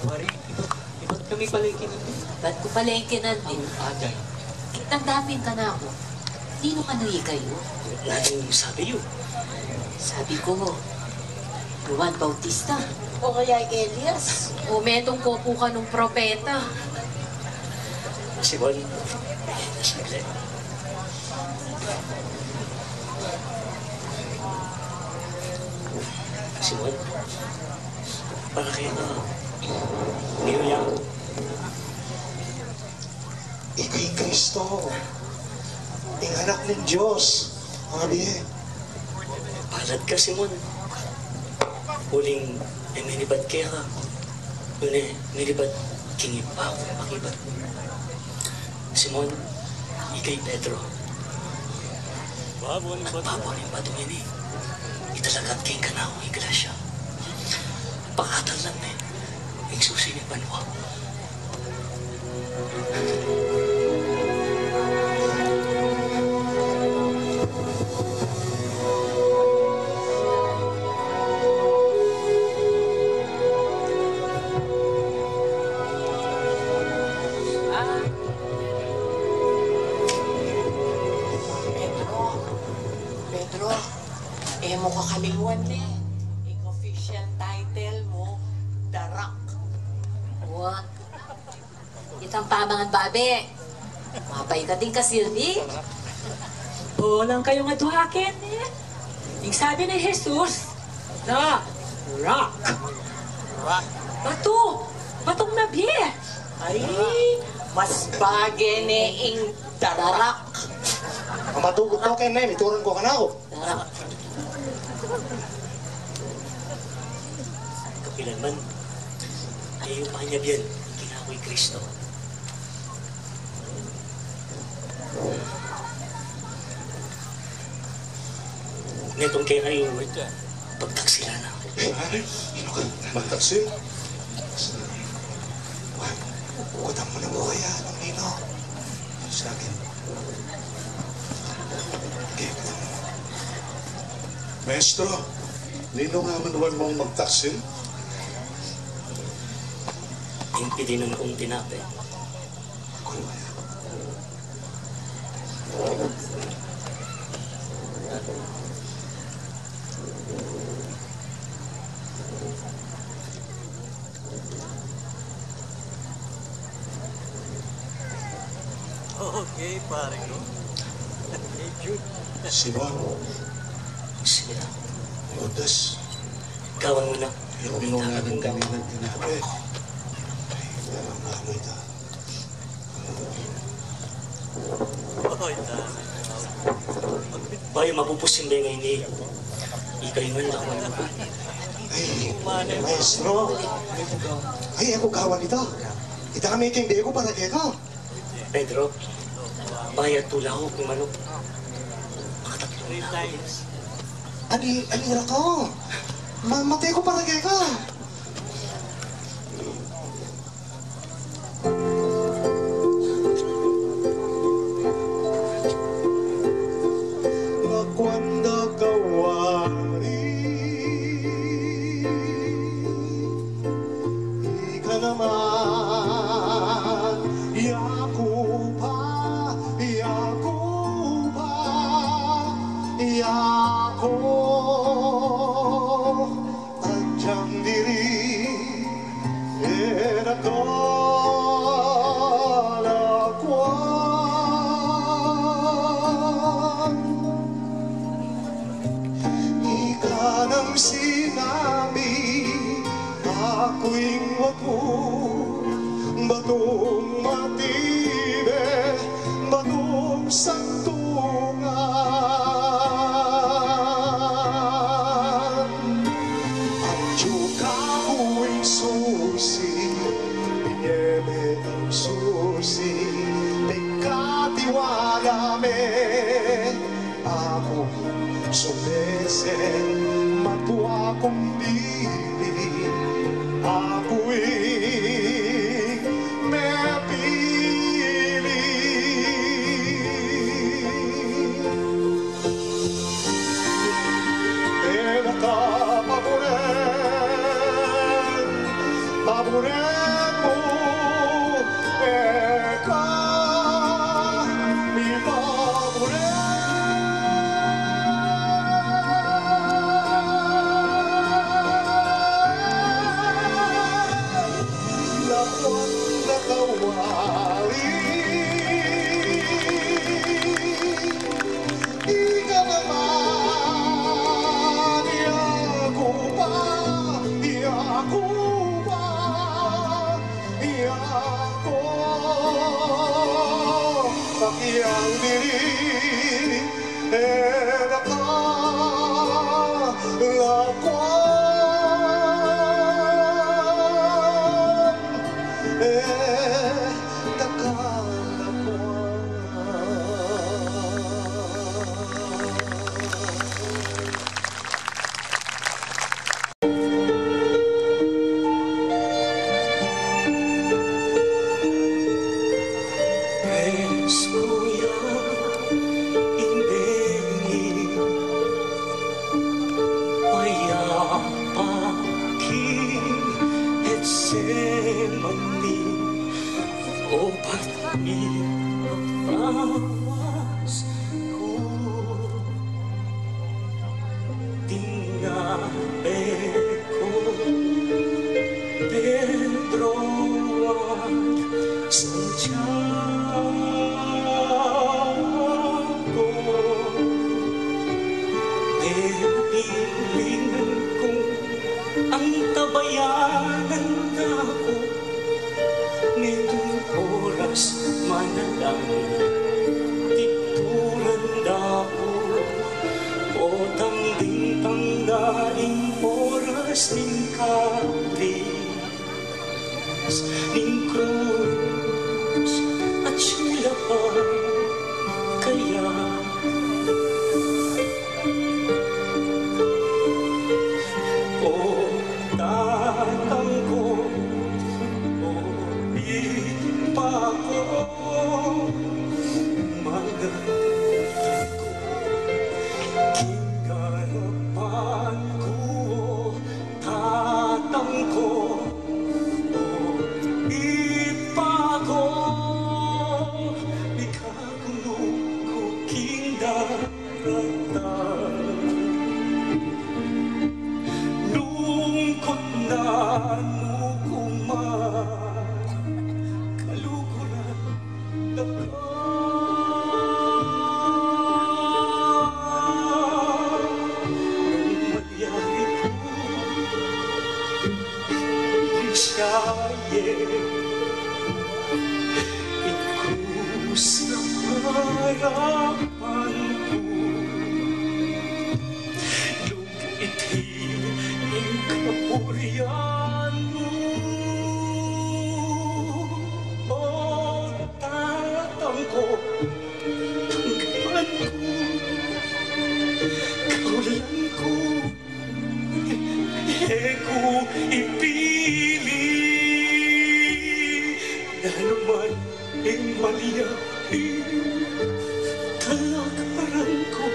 Mari, ibat kami palengke nandi. Ibat ku palengke nandi. Aday. Kitang dapin kanaku. Ninu kanu ikayu? Nanu ing sabi yu? Sabi ku, Juan Bautista. O kaya Elias. O metung ku pu kanung propeta. Simon. Saglit. Simon. Para kaya ka, niyuyang. Ika i Kristo, ing Anak ning Dios, mga bie. Palad ka, Simon. Uling e minibat keka, nune minibat king Ibpa kung makibat. Simon, ika i Pedro. At babua ning batung ini, italagan ke ing kanakung iglesia. Pakatalnan ne ing susi ning banua. Pedro, Pedro, e mu kakalingwan ne, ing official title mu, The Rock. Wa, itang pamangan babe. Mapay ka ding kasilbi. Bolang kayung adua keni. Ing sabi nang Jesus, The Rock. Batu. Batung nabie. Ay, mas bage ne ing The Rock. Matugut ko keni, mituran ko kanaku. Kapilan man, e yu pa nyabian ing kinaku i Kristo. Metung kekayu, pagtaksilan na. Magtaksil? Wan, ugutan mu na mu kaya, Nino. Sa akin. Maestro, ninu nga man wan mung magtaksil? Ing pidinan kung tinape. Okay, pare ko. Hey, Jude. Simon. Sige na. Judas. Gawan mu na. Yung binunga ng kaninang tinape. Ay, parang baboy ito. Bayu mapupus ing benga ini, ikayu ngan, dakwan mu. Ay, maestro. Ay, e ku gawan ita. Ita kami king bie ku para keka. Pedro, bayat tula ku kung manuk. Makatatlong na. Ani, ani ra ka? Ma-, mate ku para keka. Lakuan da kawari, ika naman, yaku pa, yaku pa, yaku. Agyang diri, e na ka lakuan. Ika nang sinabi, aku ing batu, batung matibe, batung santungan. Atyu kaku ing susi, binye me ing susi, pigkatiwala me, aku sumese, matua kung bili, aku ing mepili. E na ka paburen, pabu Puremu, e ka mi pamure. Lakuan na kawali, ika naman, yaku pa, yaku pa, yaku, pakiang diri, e na ka lakuan, e na ka lakuan. Presku ya ing bengi, payapa king Getsemani, o Panginoon, lawas ku. Tingape ku Pedro at Santiago, pepilinan kung antabayanan da ku. Niting oras man lang, tikturan da ku, potang dintang da ing oras ning kabit ning krus at sila pa kaya. O Tatang ku, o Ibpa ku, mangatang ku king arapan ku, o Tatang ku, o Ibpa ku, ika kunu ku king daratang. Nung kutnan mu ku man, kaluguran da ka. Nung malyari ku, siya ye, ing krus na arapan ku. Nung iti ing kapurian mu, o Tatang ku, tanggapan ku, kaulan ku, e ku ipili, nanuman ing malyari, talakaran ku,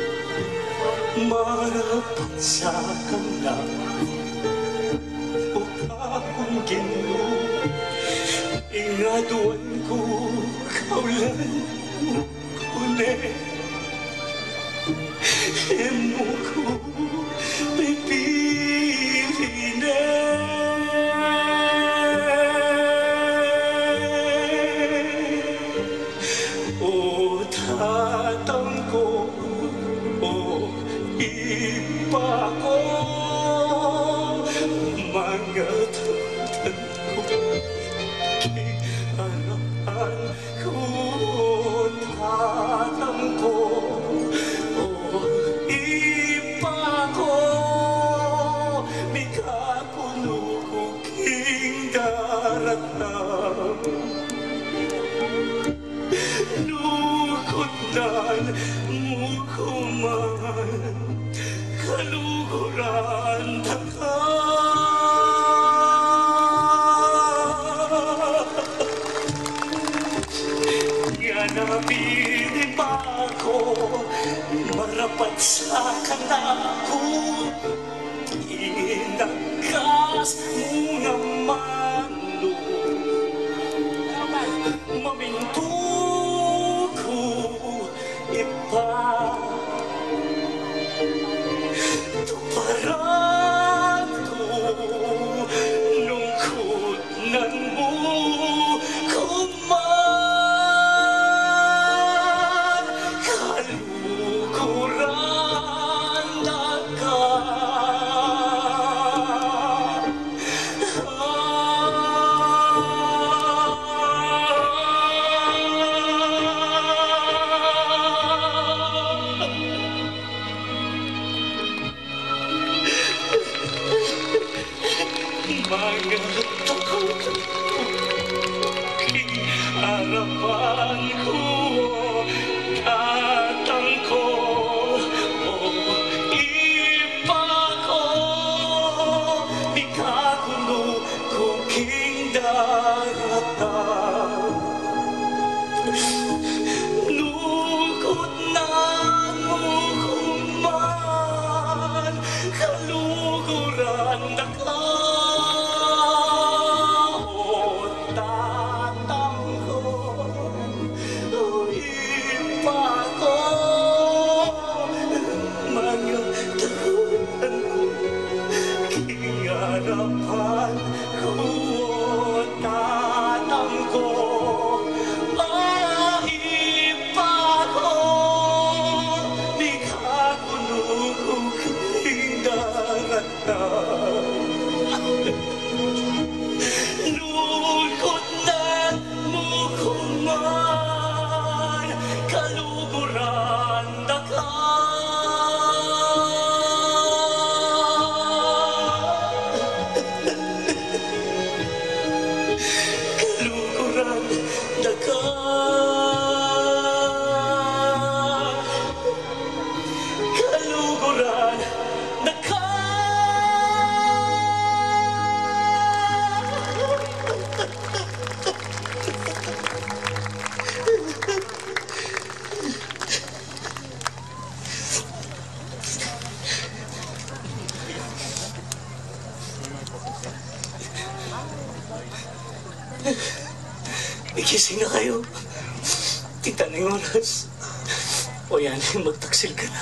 marapat sa kanaku, o Ginu, ing aduan ku, kaulan ku ne, e mu ku pipili ne. O Tatang ku, o Ibpa ku, mangatang ku king arapan ku, Tatang ku, o Ibpa ku, mikakunu ku king daratang. Nung kutnan mu ku man, kaluguran da ka. Nya na pinipa ku, marapat sa kanaku, inagas mu naman King arapan ku, o Tatang ku, o Ibpa ku, mikakunu ku king darat na. Nukut na mu ku man, kaluguran da ka, o Tatang ku, o Ibpa ku, mangatakutan ku king arapan ku, o Tatang ku, o Ibpa ku, mikakunu ku king darat na. Nukut na mu ku man, kaluguran da ka. Kaluguran da ka. Kaluguran da ka. Magising na kayu. Ita na ing oras. O yan, magtaksil ka na.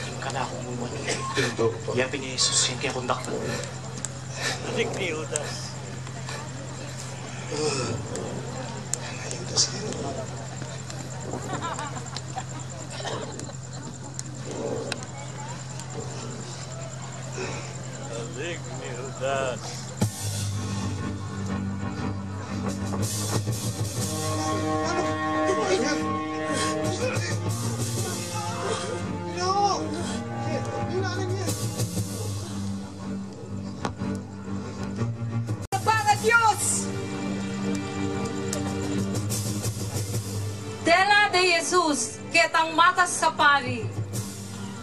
Ing kanaku mu man. Yapin i Jesus, yan kaya kundaktan. Adik ni Judas. Judas, yan. Adik ni Judas. Para Dios. Dela de Jesus ketang matas a pari,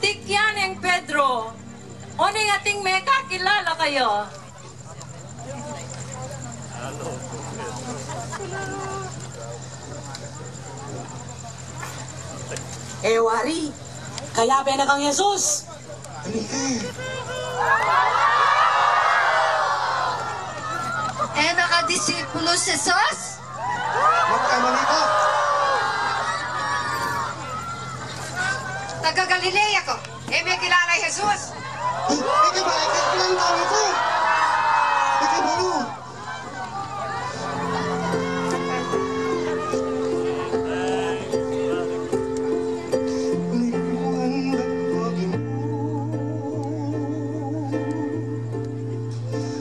tikyan neng Pedro, o ning ating mekakilala kaya. E wari, kayabe na kang Jesus. E makadisipulo si Jesus? Magkamali ka. Taga Galilea ka. E mekilala i Jesus? Ika ba, ika ba, ika ba, ika ba,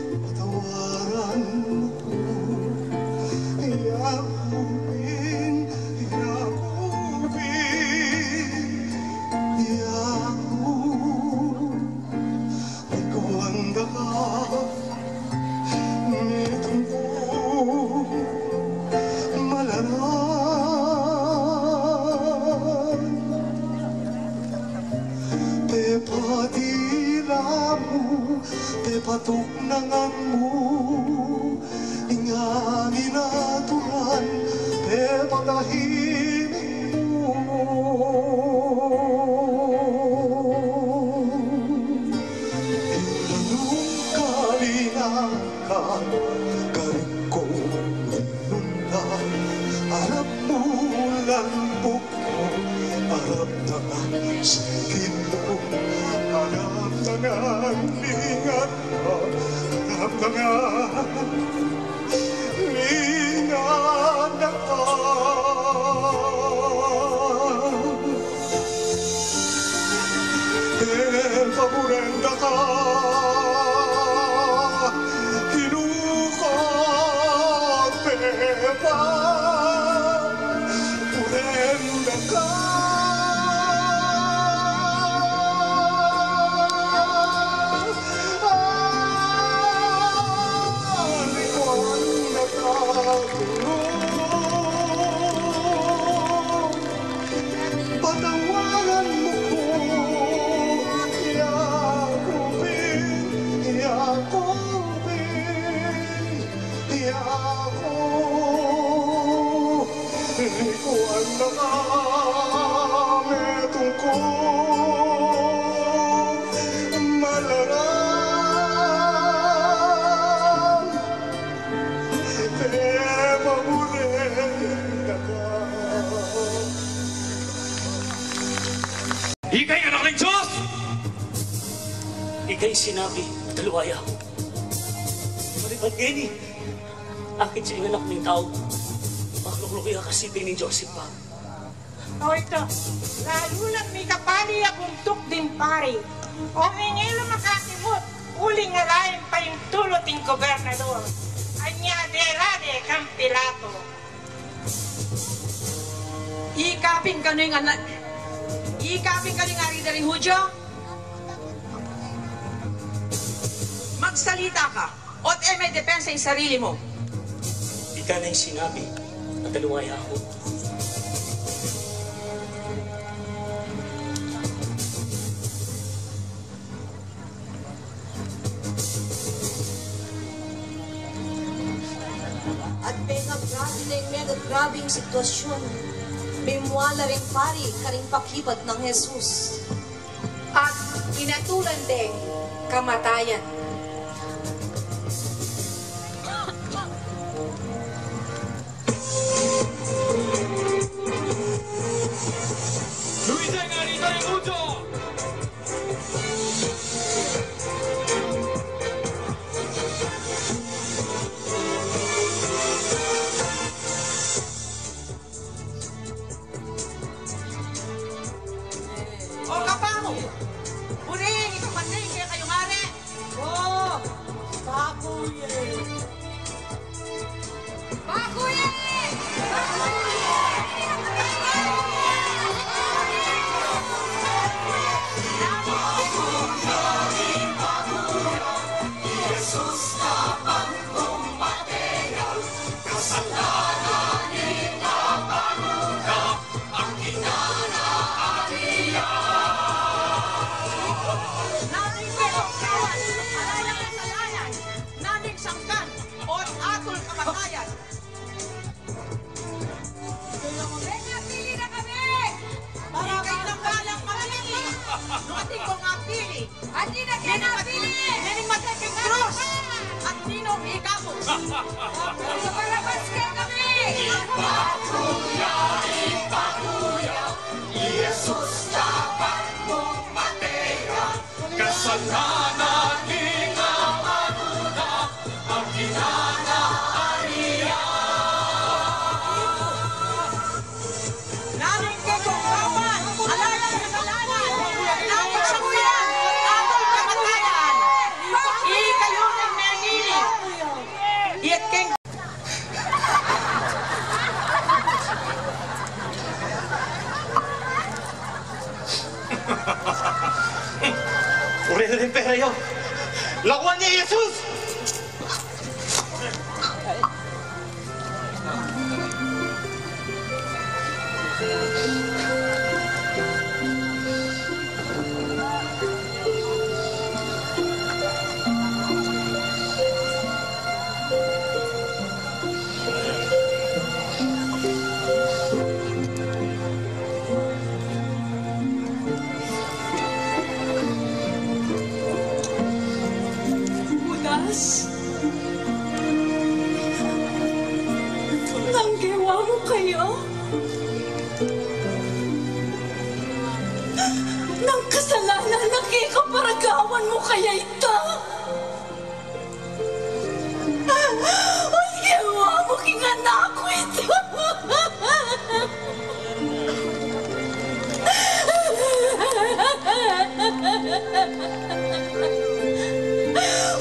patawaran mu ku, ya ku pin, ya ku pin, ya ku. Ikaw ang daka, metung ku malaran. Pepatila mu, pepatuknangan mu, ing angin at ulan, pepatahimik mu. Ing ranum kalinangan, karin ku rinundan, arap mu lampuk ku, arap dangan sigin mu, arap dangan lingan mu, arap dangan lingan mu. E paburen daka, Ginu ku, e paburen daka. Metung ku malaram, e paburen da ka. Ika ing Anak ning Dios! Ika ing sinabi, at aliwa ya ku. Malipad ngeni, akit ya ing Anak ning Tau, makluklukan ya kasipi ning Dios Ibpa. O ita, lalu lang mikapali ya buntuk ding pari, o mingil makatimut, uling ala yang paintulut ing gobernador, anya dela de kang Pilato. Ika pin kanu ing ana-, ika pin kanu ing ari da ring Judio? Magsalita ka, o't e me depensa ing sarili mu. Ika na ing sinabi, at aliwa ya ku. At pengagrabe na ing megagrabing sitwasyun, mimwala ring pari karing pakibat nang Jesus. At inatulan deng kamatayan. Luisa, ngari tayo, Lucho! O kapamu, buri, ika pati, kaya kayu ngari. O, baku ye. Baku ye! Baku ye! Nanu ing pepagkawan, ala yang kasalanan, nanu ing sangkan, o't atul kamatayan. Mengapili na kami! Para kay nang balang mamili. Nung atin kong apili. Atin na kaya napili! Nini matay king krus. At ninong ikamu. Sa Barabas kaya kami! Ipakuya, ipakuya, i Jesus dapat mung mateya. Kasalanan ning amanu na, atin na arian. Nanu ing kekong kawan, ala yang kasalanan, nanu ing sangkan, atul kamatayan. Ikayu ring memili. Iya't keng Uri na ring pera yu. Lakuan ye i Jesus! Judas, nanu ing gewa mu kaya? Nanu ing kasalanan a kekaparagawan mu kaya ita? Uli gewa mu king anak ku ita.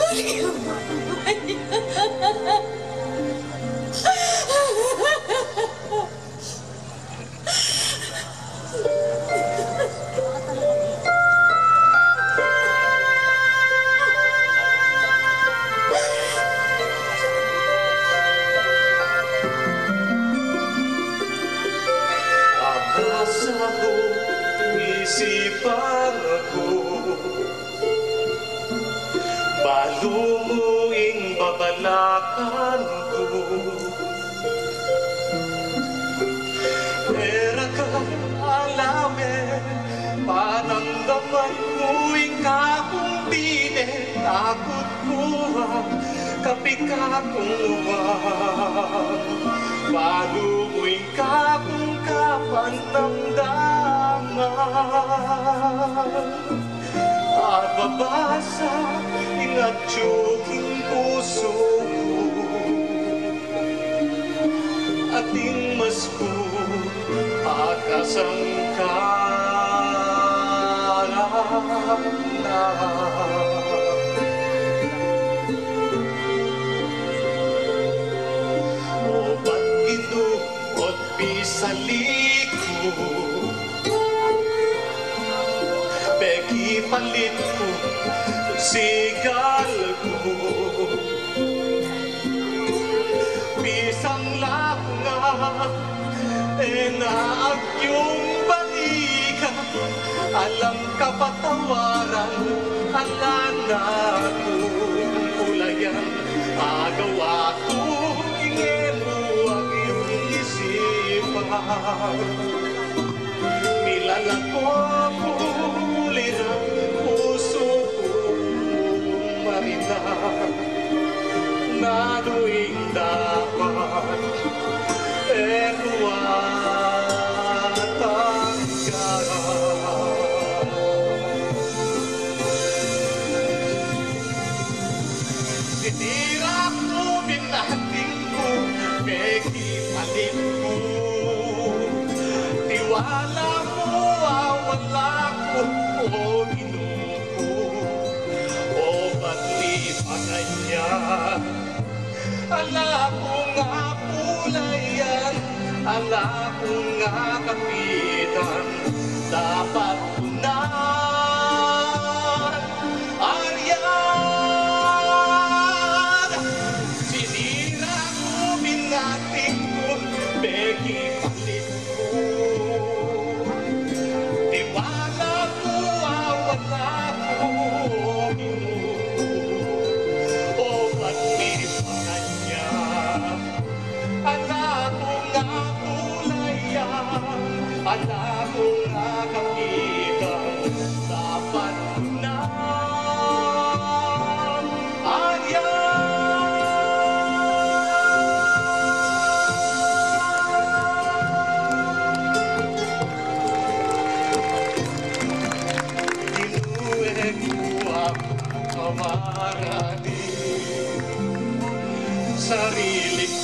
Uli gewa mu. Abasa ku, isipan ku. Balu mu ing babalakan ku. E ra Kapika kung uwang, balu mu ing kakung kapanamdaman. Ababasa ing atyu king pusu ku, ating mas ku akasangkaran na. O Ginu, ot pisali ku, pekipalit ku, sigal ku. Pisang la ku nga, e na agyung balikan, alang kapatawaran, ala na kung kulayan, agawa ku ing e mu agyung isipan. Milalako ku lira, pusu kung marina, nanu ing dapat e ku atanggaran. Sinira ku, binating ku, pekipalit ku. Tiwala mu, awala ku, o Ginu ku. O ba't mi pa ganyan? Ala kung akulayan, ala kung akapitan, dapat ku nang aryan. Sinira ku, binating ku, pekipalit ku. Tiwala ku, awala ku, o Ginu ku. O ba't mi pa ganyan? Ala kung akulayan, ala kung akapitan, dapat ku nang aryan. Ginu, e ku patawaran ing sarili ku.